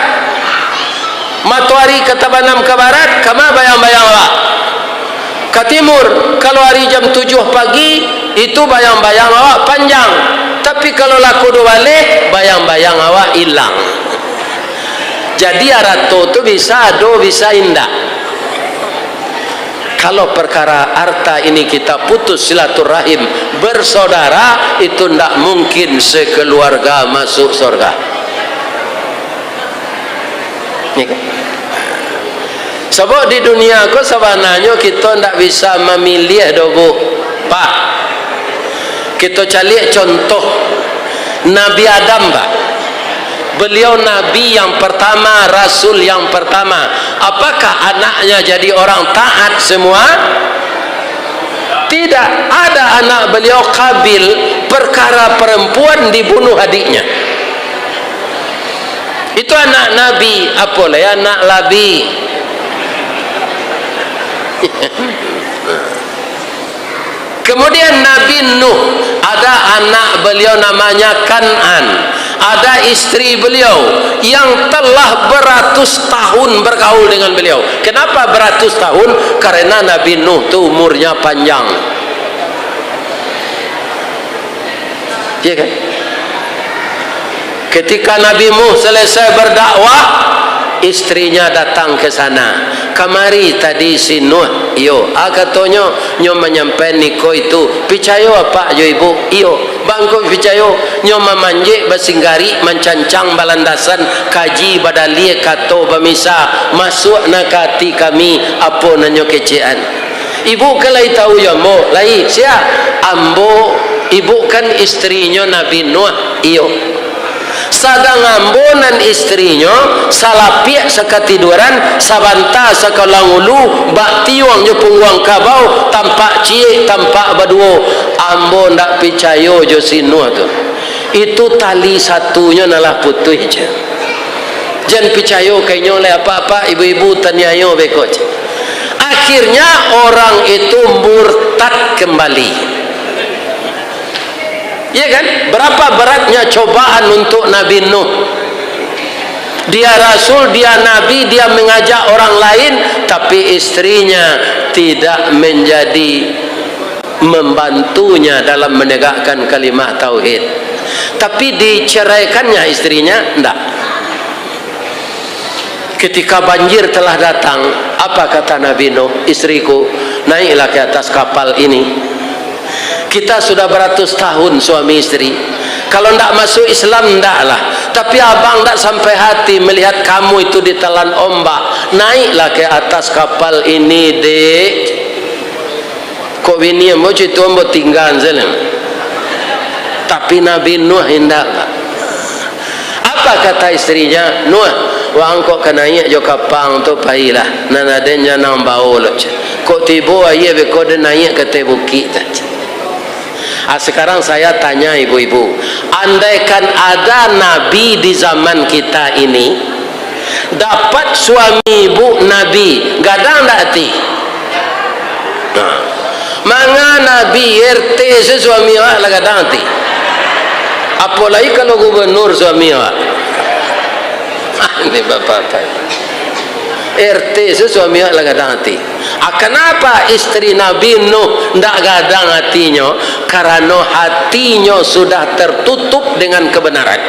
Matoari ka tabanam ka barat, kama bayang-bayang awak? Ka timur. Kalau ari jam tujuah pagi, itu bayang-bayang awak panjang. Tapi kalau lah kodo baleh, bayang-bayang awak ilang. Jadi, arato tu bisa ado, bisa indak. Kalau perkara harta ini kita putus silaturahim bersaudara, itu ndak mungkin sekeluarga masuk sorga. Ni kan? Sabab di dunia ko sabananyo kito ndak bisa mamiliah doh, Bu. Pak, kito caliak contoh Nabi Adam, Pak. Beliau nabi yang pertama, rasul yang pertama. Apakah anaknya jadi orang taat semua? Tidak. Ada anak beliau Kabil, perkara perempuan dibunuh adiknya. Itu anak nabi, apo lai anak labi. Kemudian Nabi Nuh, ada anak beliau namanya Kan'an, ada istri beliau yang telah beratus tahun bergaul dengan beliau. Kenapa beratus tahun? Karena Nabi Nuh tu umurnya panjang. Iya kan? Ketika Nabi Nuh selesai berdakwah, istrinya datang ke sana. "Kamari tadi si Nuh?" "Iyo." "Ah," katonyo, "nyo manyampaian iko itu." "Picayo apak jo ibu?" "Iyo." "Bangko picayo?" "Nyo mamanjek basinggarik, mancancang balandasan, kaji badalia, kato bamisa, masuak na ka ati kami, apo nan nyo kecekan." "Ibu kan lai tahu jo ambo?" "Lai." "Sia?" "Ambo, ibu kan istrinyo Nabi Nuh." "Iyo." "Sadang ambo nan istrinyo, salapiak sakatiduran, sabanta sakalang ulu, bak tiuang jo pungguang kabau, tampak ciek, tampak baduo. Ambo ndak picayo jo si Nuh tu. Itu tali satunyo nan lah putuih," jar. "Jan picayo ka inyo lai, apak-apak, ibu-ibu, taniayo beko," jar. Akhirnya orang itu murtad kembali. Iya kan? Berapa beratnya cobaan untuk Nabi Nuh. Dia rasul, dia nabi, dia mengajak orang lain, tapi istrinya tidak menjadi membantunya dalam menegakkan kalimah tauhid. Tapi diceraikannya istrinya? Ndak. Ketika banjir telah datang, apa kata Nabi Nuh, "Istriku, naiklah ke atas kapal ini. Kita sudah beratus tahun suami istri. Kalau ndak masuk Islam, ndaklah. Tapi abang ndak sampai hati melihat kamu itu ditelan ombak. Naiklah ke atas kapal ini, Dek." Kok bini ambo, cucu ambo tingga sajo. Tapi Nabi Nuh indak, Pak. Apa kata istrinya? "Nuh, waang kok ka naiak jo kapal tu, pailah. Nan aden janang bao lo," cek. Kok tibo aia beko den naiak ka ateh bukik tu, cek. Ah, sekarang saya tanya ibu-ibu, andaikan ada nabi di zaman kita ini, dapat suami ibu nabi, gadang ndak ati? Nah, manga nabi R T se suami awak lah gadang ati. Apolai kalau gubernur suami awak. Ini bapak-bapak. R T se suami awak lah gadang ati. Ah, kenapa istri Nabi Nuh ndak gadang atinyo? Karano hatinyo sudah tertutup dengan kebenaran.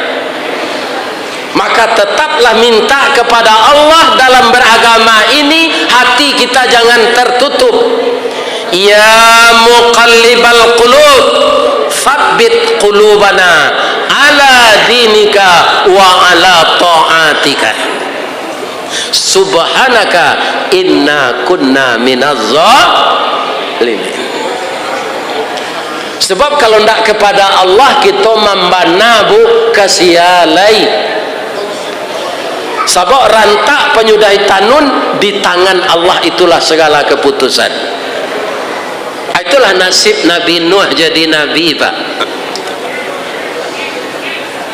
Maka tetaplah minta kepada Allah dalam beragama ini, hati kita jangan tertutup. Ya muqallibal qulub, tsabbit qulubana ala dinika wa ala ta'atika. Subhanaka inna kunna minaz zalimin. Sebab kalau ndak kepada Allah, kito mambana, Bu, ka sia lai. Sabab rantak panyudahi tanun di tangan Allah, itulah segala keputusan. Itulah nasib Nabi Nuh jadi nabi, Pak.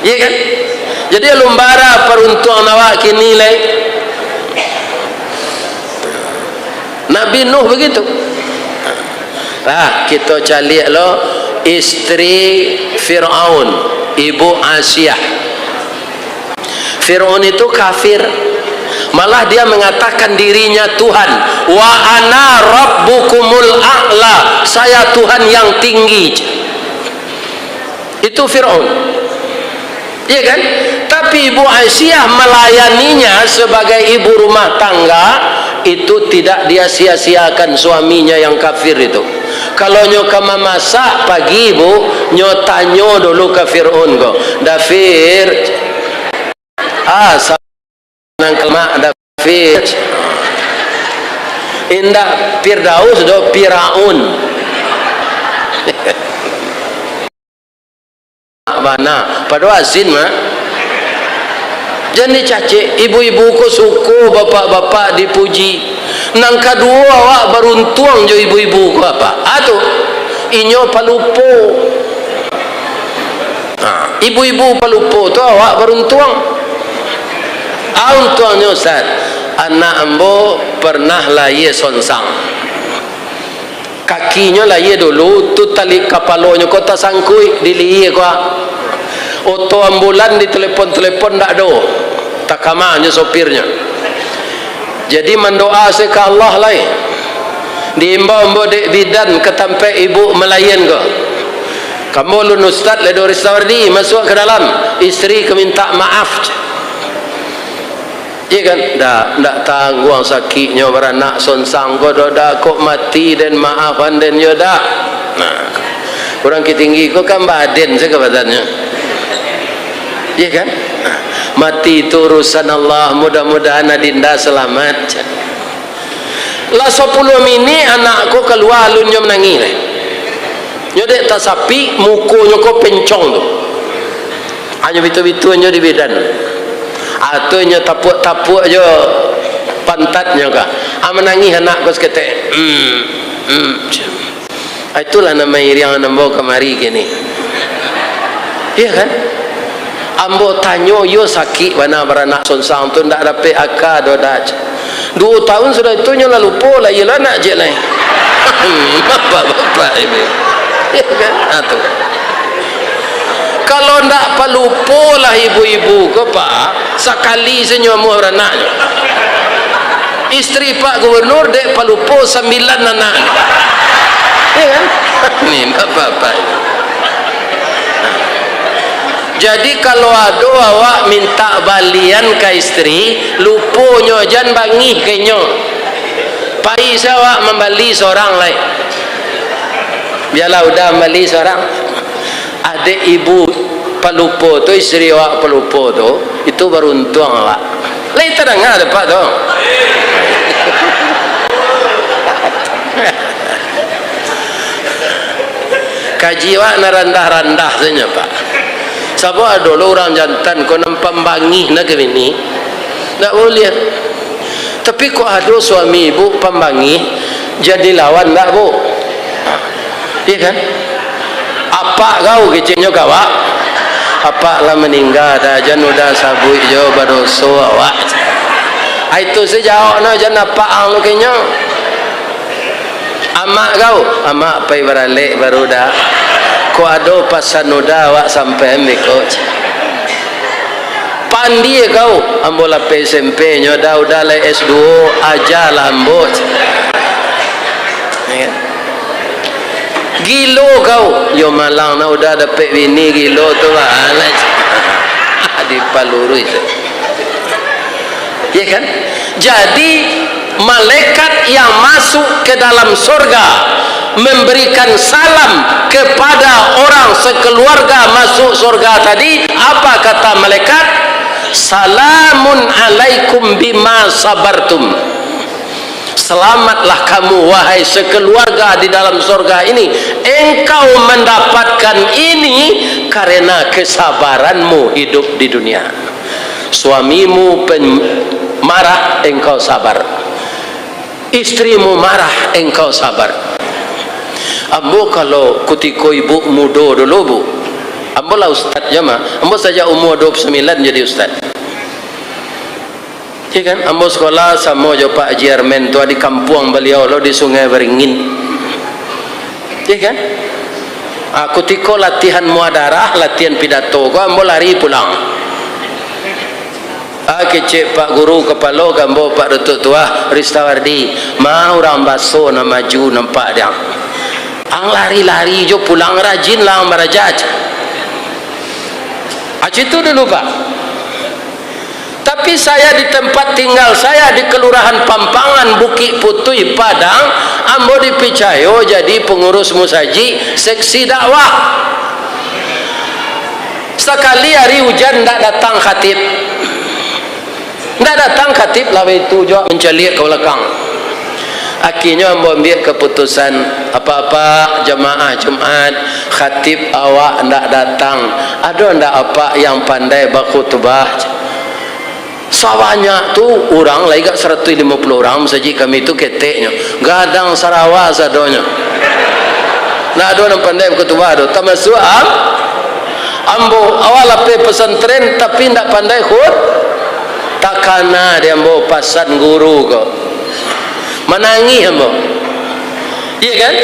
Iya kan? Jadi, alun bara paruntuang awak kini lai. Nabi Nuh begitu. Nah, kito caliak lo istri Firaun, Ibu Asiah. Firaun itu kafir. Malah dia mengatakan dirinya Tuhan. "Wa ana rabbukumul a'la." Saya Tuhan yang tinggi. Itu Firaun. Iya kan? Tapi Ibu Asiah melayaninya sebagai ibu rumah tangga, itu tidak dia sia-siakan suaminya yang kafir itu. Kalau nyo ka mamasak pagi, Bu, nyo tanyo dulu ka Firaun ko, "Da Fir, ah, sa-, nan kalamak Da Fir." Indak Firdaus do, Firaun. Bana, pado asin mah. Jan dicacek, ibu-ibu ko suko bapak-bapak dipuji. Nan kaduo, awak baruntuang jo ibu-ibu ko, apa? Ah, tu. Inyo palupo. Ha, ibu-ibu palupo tu awak baruntuang. Ah, untuangnyo, Ustaz, anak ambo pernah lahia sonsang. Kakinyo lahia dulu, tu tali kapalonyo ko tasangkuik di lihia ko. Oto ambulan ditelepon-telepon ndak ado, takama nyo sopirnyo. Jadi mandoa se ka Allah lai. Diimbau ambo dek bidan ka tampek ibu malahian ko. "Kamo lun ustad lai do Ristawardi, masuak ka dalam, istri ka mintak maaf," cek. Iya kan? Ndak, ndak tangguang sakiknyo baranak sonsang ko doh, dak, kok mati den maafan den yo dak. Nah, urang Kitinggi ko kan baden sajo badannyo. Iya kan? Nah, mati itu urusan Allah, mudah-mudahan adinda selamat. Lah sapuluah minik anak ko kalua alun nyo manangih lai. Nyo dek tasapik, mukonyo ko pencong tu. Hanyo bitu-bitu nyo di bidan. Atau nyo tapuak-tapuak jo pantatnyo ka. Ah, manangih anak ko saketek. Hmm, hmm. Ah, itulah nan mairiang ambo kamari kini. Iya kan? Ambo tanyo, iyo sakik bana baranak sonsang tu, ndak dapek aka doh dak. Duo tahun sudah itu nyo lah lupo lah, iyolah nak cek lai. Bapak-bapak ini. Iya kan? Ah, tu. Kalau ndak palupo lah ibu-ibu ko, Pak, sakali sajo nyo amuah baranaknyo. Istri Pak Gubernur dek palupo sambilan anak. Iya kan? Ni, bapak-bapak. Jadi, kalau ado awak mintak balian ka istri, luponyo jan bangih ka inyo. Pai se awak mambali sorang lai. Bialah Uda mambali sorang. Adek ibu palupo tu, istri awak palupo tu, itu baruntuang awak. Lai tadanga dek Pak tu. Kaji awak nan randah-randah sajo, Pak. Sabab ado lo urang jantan ko nan pambangih na ka bini. Ndak buliah. Tapi kok ado suami ibu pambangih, jadi lawan ndak, Bu? Iya kan? Apak kau keceknyo ka awak. Apak lah maningga, dah jan Uda sabuik jo, badoso awak. Ai tu se jawab no, jan apak ang lu kenyo. Amak kau, amak pai baralek baru dah. Kok ado pasan Uda awak sampaian beko. Pandie kau, ambo lapeh S M P nyo dah, Uda lai S duo, ajalah ambo. Ya kan? Gilo kau, yo malang nah Uda dapek bini gilo tu lah. Dipalurui tu. Ya kan? Jadi, malaikat yang masuk ke dalam sorga memberikan salam kepada orang sekeluarga masuk sorga tadi. Apa kata malaikat? "Salamun alaikum bima sabartum." Selamatlah kamu, wahai sekeluarga di dalam sorga ini. Engkau mendapatkan ini karena kesabaranmu hidup di dunia. Suamimu pen-, marah, engkau sabar. Istrimu marah, engkau sabar. Ambo kalau kutiko ibu mudo dulu, Bu, ambo lah ustad je mah. Ambo sajak umua dua puluh sambilan jadi ustad. Ya kan? Ambo sekolah samo jo Pak Haji Armen tu, di kampuang baliau lo, di Sungai Beringin. Ya kan? Ah, kutiko latihan muadarah, latihan pidato ko, ambo lari pulang. Ah, kecek Pak Guru Kapalo, ka ambo Pak Datuk Tuah, Ristawardi, ma urang baso nan maju nampak diang. Ang lari-lari jo pulang, rajin lah ang baraja. Ah, itu dulu, Pak. Tapi saya di tempat tinggal saya di Kelurahan Pampangan, Bukik Putuih, Padang, ambo dipicayo jadi pengurus musajik seksi dakwah. Sakali ari ujan ndak datang khatib. Ndak datang khatib lah, itu juo mancaliak ka balakang. Akhirnyo ambo ambiak kaputusan, apak-apak jamaah Jumat, khatib awak ndak datang, ado ndak apak yang pandai bakhutubah? Sabanyak tu urang, lai agak saratuih limo puluah urang, masajik kami tu keteknyo, gadang sarawa sadonyo. Ndak ado nan pandai bakhutubah tu, tamasuak am-, ambo. Awak lapeh pesantren, tapi ndak pandai khut-, takana di ambo pasan guru ko. Manangih ambo. Iya kan?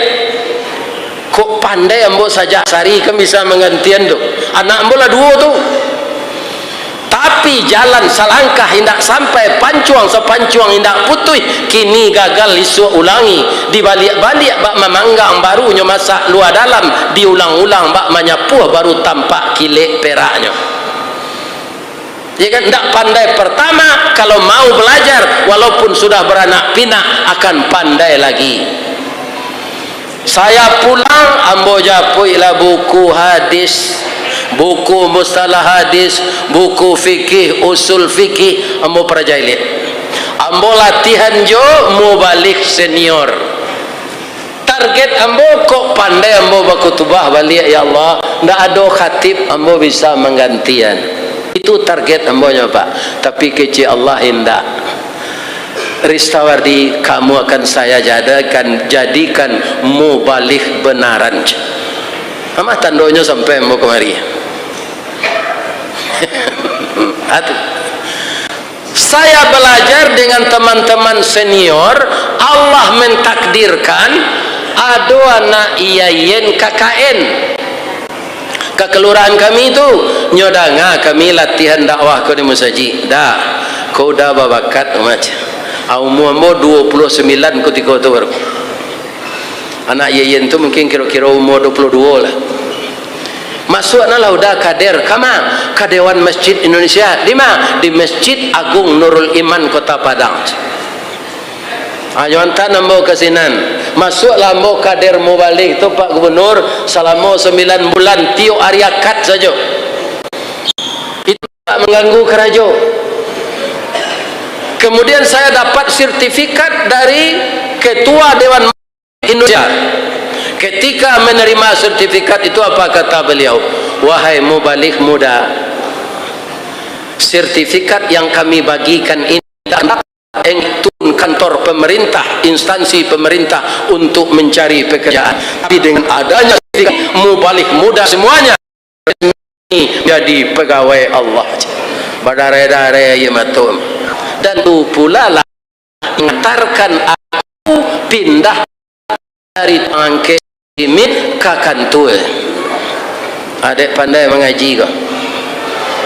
Kok pandai ambo sajak sari kan bisa manggantian tu. Anak ambo lah duo tu. Tapi jalan salangkah indak sampai, pancuang sapancuang indak putuih, kini gagal isuak ulangi, dibaliak-baliak bak mamanggang barunyo masak lua dalam, diulang-ulang bak manyapuah baru tampak kilek peraknyo. Ya kan? Ndak pandai pertama, kalau mau belajar, walaupun sudah beranak pinak, akan pandai lagi. Saya pulang, ambo japuiklah buku hadis, buku mustalah hadis, buku fikih, usul fikih, ambo parajai liak. Ambo latihan jo mubalig senior. Target ambo, kok pandai ambo bakutubah baliak, ya Allah, ndak ado khatib ambo bisa manggantian. Itu target ambo nyo, Pak. Tapi kecek Allah indak. Ristawardi, kamu akan saya jadakan, jadikan mubalig benaran. Amah tandonyo sampai ambo kamari. Atu. Saya belajar dengan teman-teman senior, Allah mentakdirkan ado anak I A I N K K N. Ka kelurahan kami tu, nyo danga kami latihan dakwah ko di musajik. Dah, ko Uda babakat amat. Ah, umua ambo duo puluah sambilan kutiko tu baru. Anak I A I N tu mungkin kiro-kiro umua duo puluah duo lah. Masuaklah uda kader, kama? Ka Dewan Masjid Indonesia. Di ma? Di Masjid Agung Nurul Iman Kota Padang. Ayo antaan ambo ka sinan. Masuaklah ambo kader mubalig tu, Pak Gubernur, salamo sambilan bulan, tiok ari Akad sajo. Itu tak mangganggu karajo. Kemudian saya dapat sertifikat dari Ketua Dewan Indonesia. Ketika menerima sertifikat itu, apa kata beliau? "Wahai mubalig muda, sertifikat yang kami bagikan ini datang dari kantor pemerintah, instansi pemerintah untuk mencari pekerjaan. Tapi dengan adanya sertifikat, mubalig muda semuanya jadi pegawai Allah." Badareh-dareh aia mato. Dan tu pula lah mengantarkan aku pindah dari pangkek Imit ka kantua. Adek pandai mangaji ko.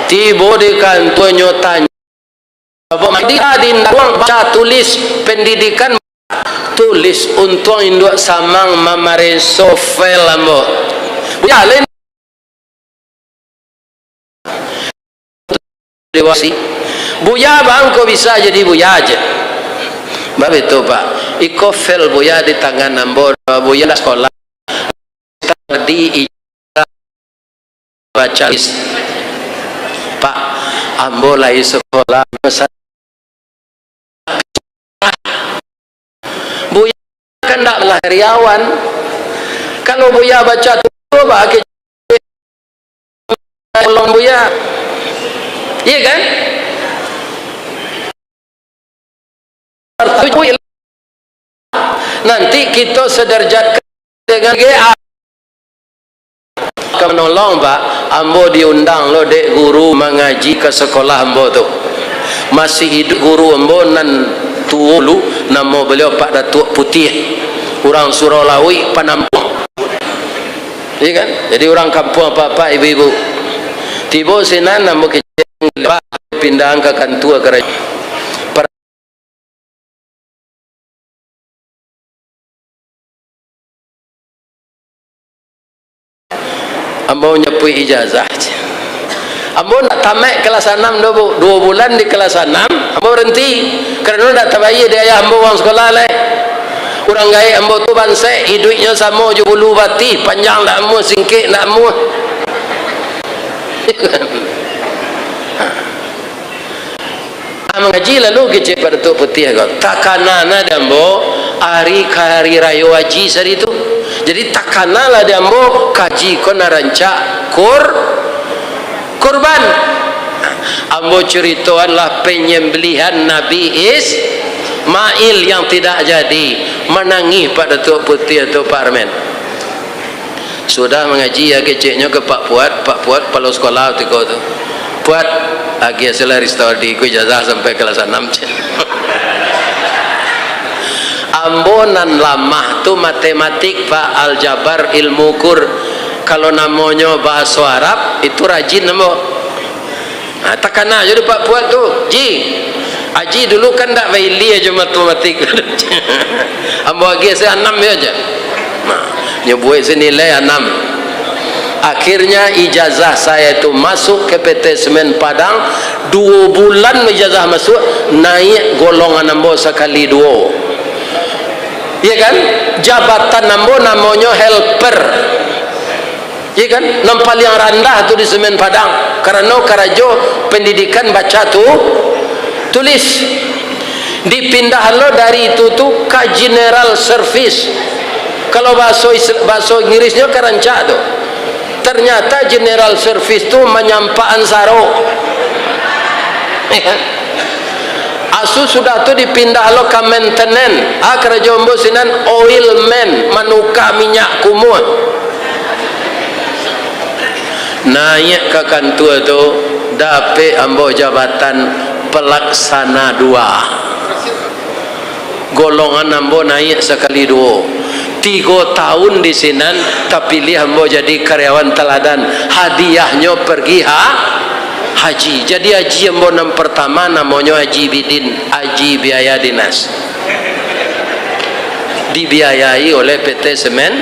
Tibo di kantua nyo tanyo, "Bapak Madi, di ndak baca tulis pendidikan?" "Tulis, untuang induak samang mamareso, fail ambo." Buya lain dewasi. "Buya bang ko bisa jadi buya aja." Babitu, Pak. Iko fail buya di tangan ambo, buya ndak sekolah. Tadi ijazah baca is. "Pak, ambo lai sekolah." Buya kan ndak lah karyawan. Kalau buya baca tu, bah, ke tolong buya. Iya kan? Nanti kita sederajat dengan G A. Ka manolong, Pak, ambo diundang lo dek guru mangaji ka sekolah ambo tu. Masih hidup guru ambo nan tuo dulu, namo beliau Pak Datuak Putiah. Urang Surau Lauik, Panampuang. Iya kan? Jadi urang kampuang, Pak-pak, Ibu-ibu. Tibo sinan ambo kecek, Pak, pindahan ka kantua karajo. Ambo nyapuik ijazah. Ambo ndak tamaik kelas anam doh, Bu. Duo bulan di kelas anam, ambo baranti. Karano ndak tabayia dek ayah ambo uang sekolah lai. Urang gaek ambo tu bansaik, iduiknyo samo jo bulu batih, panjang ndak amuah, singkek ndak amuah. Ah, mangaji lalu kecek Pak Datuak Putiah ko. Takana nah di ambo, ari ka hari rayo haji sari tu. Jadi, takana lah di ambo, kaji ko nan rancak kur-, kurban. Ambo curitoan lah penyembelihan Nabi Ismail yang tidak jadi. Manangih Pak Datuak Putiah tu, Pak Armen. Sudah mangaji, ya, keceknyo ka Pak Puat, Pak Puat, kapalo sekolah tiko tu. "Puat, agiah se lah Ristaldi ko ijazah sampai kelas anam," cek. Ambo nan lamah tu matematik, Pak, aljabar, ilmu kur. Kalau namonyo bahaso Arab, itu rajin ambo. Ha, takana jo di Pak Puat tu, "Ji, Aji dulu kan ndak bailia jo matematik." "Ambo agiah se anam yo," cek. Nah, nyo buek se nilai anam. Akhirnya ijazah saya tu masuk ke P T Semen Padang, duo bulan ijazah masuk, naiak golongan ambo sakali duo. Iya kan? Jabatan ambo namonyo helper. Iya kan? Nan paliang randah tu di Semen Padang. Karano karajo pendidikan baca tu, tulis. Dipindah lo dari itu tu ka general service. Kalau bahaso Isla-, bahaso Inggrisnyo kan rancak tu. Ternyata general service tu manyampakan sarok. Asu sudah tu dipindah lo ka maintenance. Ah, karajo ambo sinan oil man, manuka minyak kumuah. Naiak ka kantua tu, dapek ambo jabatan pelaksana dua. Golongan ambo naiak sakali duo. Tigo tahun di sinan, tapiliah ambo jadi karyawan teladan. Hadiahnyo pergi ha-, haji. Jadi haji ambo nan pertama namonyo Haji Bidin, haji biaya dinas. Dibiayai oleh P T Semen.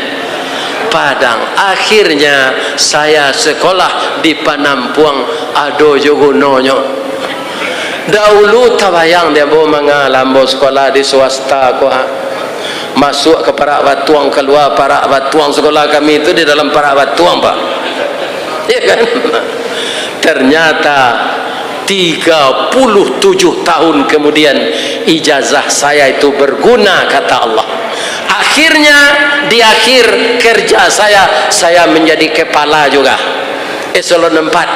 Padang. Akhirnya, saya sekolah di Panampuang, ado jo gunonyo. Dahulu tabayang dek ambo manga lah ambo sekolah di swasta ko, ha. Masuk ka parak batuang, kalua parak batuang, sekolah kami tu di dalam parak batuang, Pak. Ya kan? Ternyata, tiga puluh tujuh tahun kemudian, ijazah saya itu berguna, kata Allah. Akhirnya, di akhir kerja saya, saya menjadi kepala juga. Eselon empat.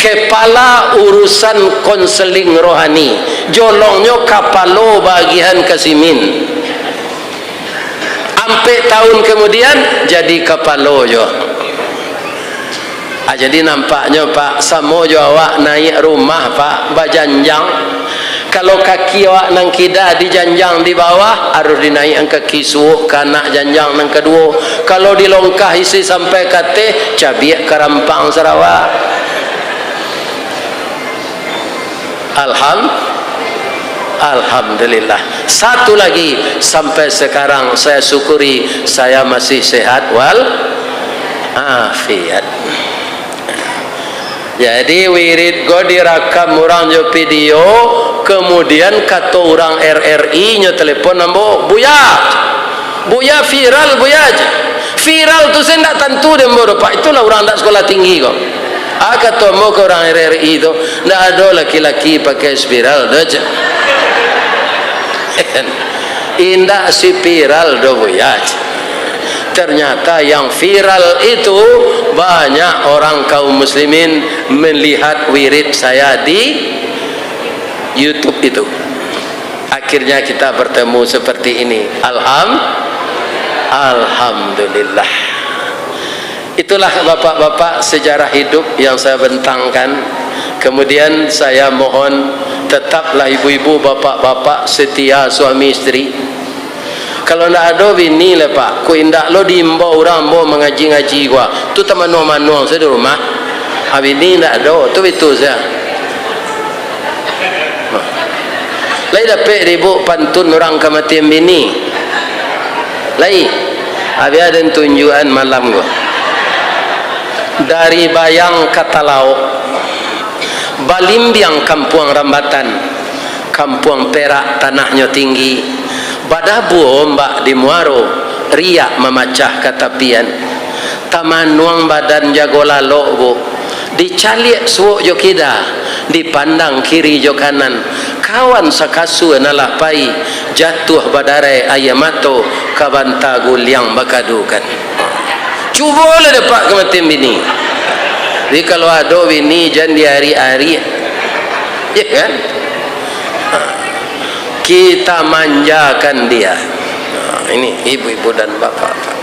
Kepala urusan konseling rohani. Jolongnyo kapalo bagian kasimin. Ampek tahun kemudian, jadi kapalo jo. Ah, jadi nampaknyo, Pak, samo jo awak naiak rumah, Pak, bajanjang. Kalau kaki awak nan kida dijanjang di bawah, harus dinaiakkan kaki suok ka anak janjang nan kaduo. Kalau dilongkah isi sampai ka ateh, cabiak ka rampang sarawa. Alham-, Alhamdulillah. Satu lagi, sampai sekarang saya syukuri, saya masih sehat wal afiat. Jadi, wirid ko direkam urang jo video, kemudian kato urang R R I nyo telepon ambo, "Buya, Buya viral, Buya." Viral tu se ndak tantu dek ambo doh, Pak. Itulah urang ndak sekolah tinggi ko. Ah, kato ambo ka urang R R I tu, "Ndak ado laki-laki pakai spiral doh," cek. "Indak spiral doh, Buya," cek. Ternyata yang viral itu banyak orang kaum muslimin melihat wirid saya di YouTube itu. Akhirnya kita bertemu seperti ini. Alham-, Alhamdulillah. Itulah, bapak-bapak, sejarah hidup yang saya bentangkan. Kemudian saya mohon, tetaplah ibu-ibu, bapak-bapak setia suami isteri. Kalau ndak ado bini lai, Pak, ko indak lo diimbau urang ambo mangaji-ngaji ko, tu tamanuang-manuang sajo di rumah. Ah, bini ndak ado, tu bitu sajo. Lai dapek dek ibuk pantun urang kamatian bini? Lai. Abih den tunjuakan malam ko. Dari Bayang ka Talaok, Balimbiang Kampuang Rambatan, Kampuang Perak tanahnyo tinggi, badabua ombak di muaro, riak mamacah ka tapian. Tamanuang badan jago lalok, Bu. Dicaliak suok jo kida, dipandang kiri jo kanan, kawan sakasua nan lah pai, jatuah badarai aia mato, ka banta guliang bakadukan. Cubolah dapek kamatian bini. Jadi, kalau ado bini, jan diarik-arik. Ya kan? Kita manjakan dia. Nah, ini ibu-ibu dan bapak-bapak.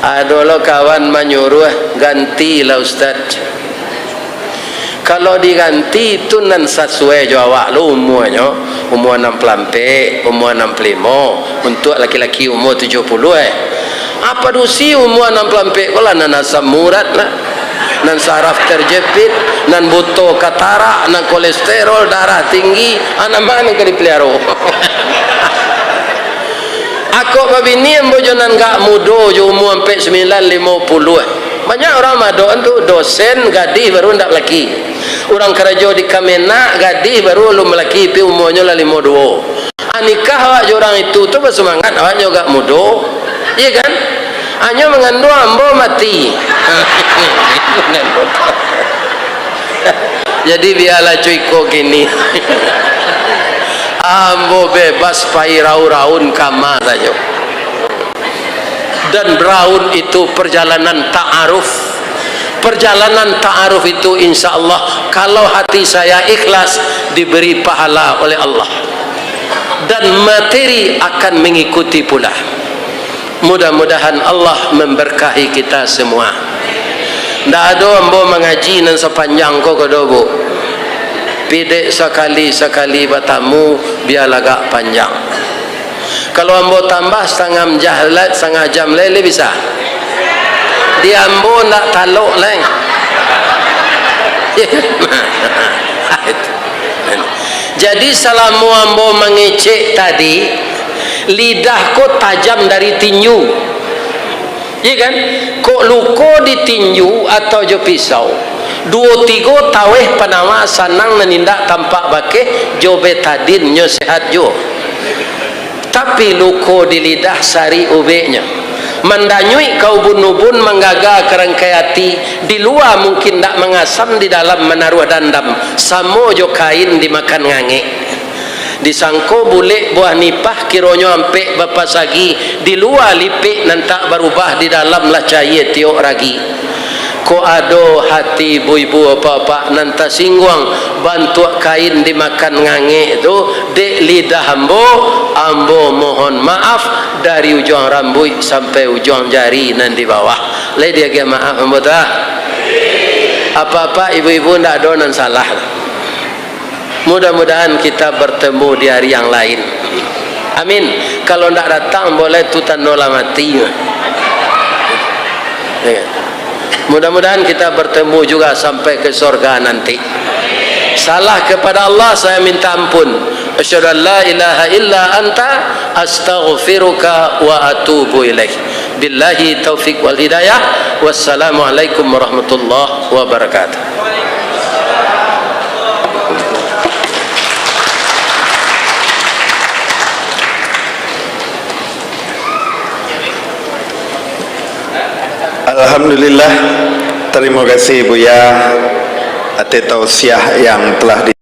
Ado lo kawan manyuruah, "Gantilah, Ustaz." Kalau diganti, itu nan sasuai jo awak lo umuanyo, umua anam puluah ampek, umua anam puluah limo, untuak laki-laki umua tujuah puluah, eh. Apa dusi umua anam puluah ampek ko lah nan asam urat lah, nan saraf terjepit, nan buto katarak, nan kolesterol, darah tinggi, anak ma nan ka dipaliaro? Akok babini ambo jo nan gak mudo jo umua ampek sambilan, limo puluah. Banyak urang madokan tu, dosen gadih baru ndak balaki. Urang karajo di Kemenag gadih baru alun balaki, pi umuanyo lah limo duo. Ah, nikah awak jo urang itu tu basumangat awak nyo agak mudo. Iya kan? Hanyo manganduang ambo mati. Jadi bialah cuy ko kini. Ambo bebas pai raun-raun kama sajo. Dan raun itu perjalanan ta'aruf. Perjalanan ta'aruf itu, insya Allah, kalau hati saya ikhlas, diberi pahala oleh Allah. Dan materi akan mengikuti pula. Mudah-mudahan Allah memberkahi kita semua. Ndak ado ambo mangaji nan sapanjang ko, ko doh, Bu. Pidek sakali-sakali batamu, bialah agak panjang. Kalau ambo tambah satangah jam lai, satangah jam lai, lai bisa. Di ambo ndak talok lai. Jadi, salamo ambo mangecek tadi, Lidah ko tajam dari tinju. Iya kan? Kok luko di tinju atau jo pisau, duo tigo taweh panawa sanang nan indak tampak bakeh jo betadin, nyo sehat juo. Tapi luko di lidah sarik ubeknyo. Mandanyuik ka ubun-ubun, manggaga ka rangkai ati, di lua mungkin ndak mangasam, di dalam manaruah dandam, samo jo kain dimakan ngangek. Disangko bulek buah nipah, kironyo ampek bapasagi, di lua lipek nan tak barubah, di dalam lah cayie tiok ragi. Kok ado hati ibu-ibu, apak-apak, nan tasingguang bantuak kain dimakan ngangek tu, dek lidah ambo, ambo mohon maaf, dari ujuang rambuik sampai ujuang jari nan di bawah. Lai diagiah maaf ambo tu, ah. Apak-apak, ibu-ibu, ndak ado nan salah. Mudah-mudahan kita bertemu di hari yang lain. Amin. Kalau ndak datang, boleh tu tando lah mati. Ya. Mudah-mudahan kita bertemu juga sampai ke sorga nanti. Salah kepada Allah, saya minta ampun. Asyhadu an la ilaha illa anta, astaghfiruka wa atubu ilaik. Billahi taufik wal hidayah. Wassalamualaikum warahmatullahi wabarakatuh. Alhamdulillah, terima kasih Buya atas tausiah yang telah di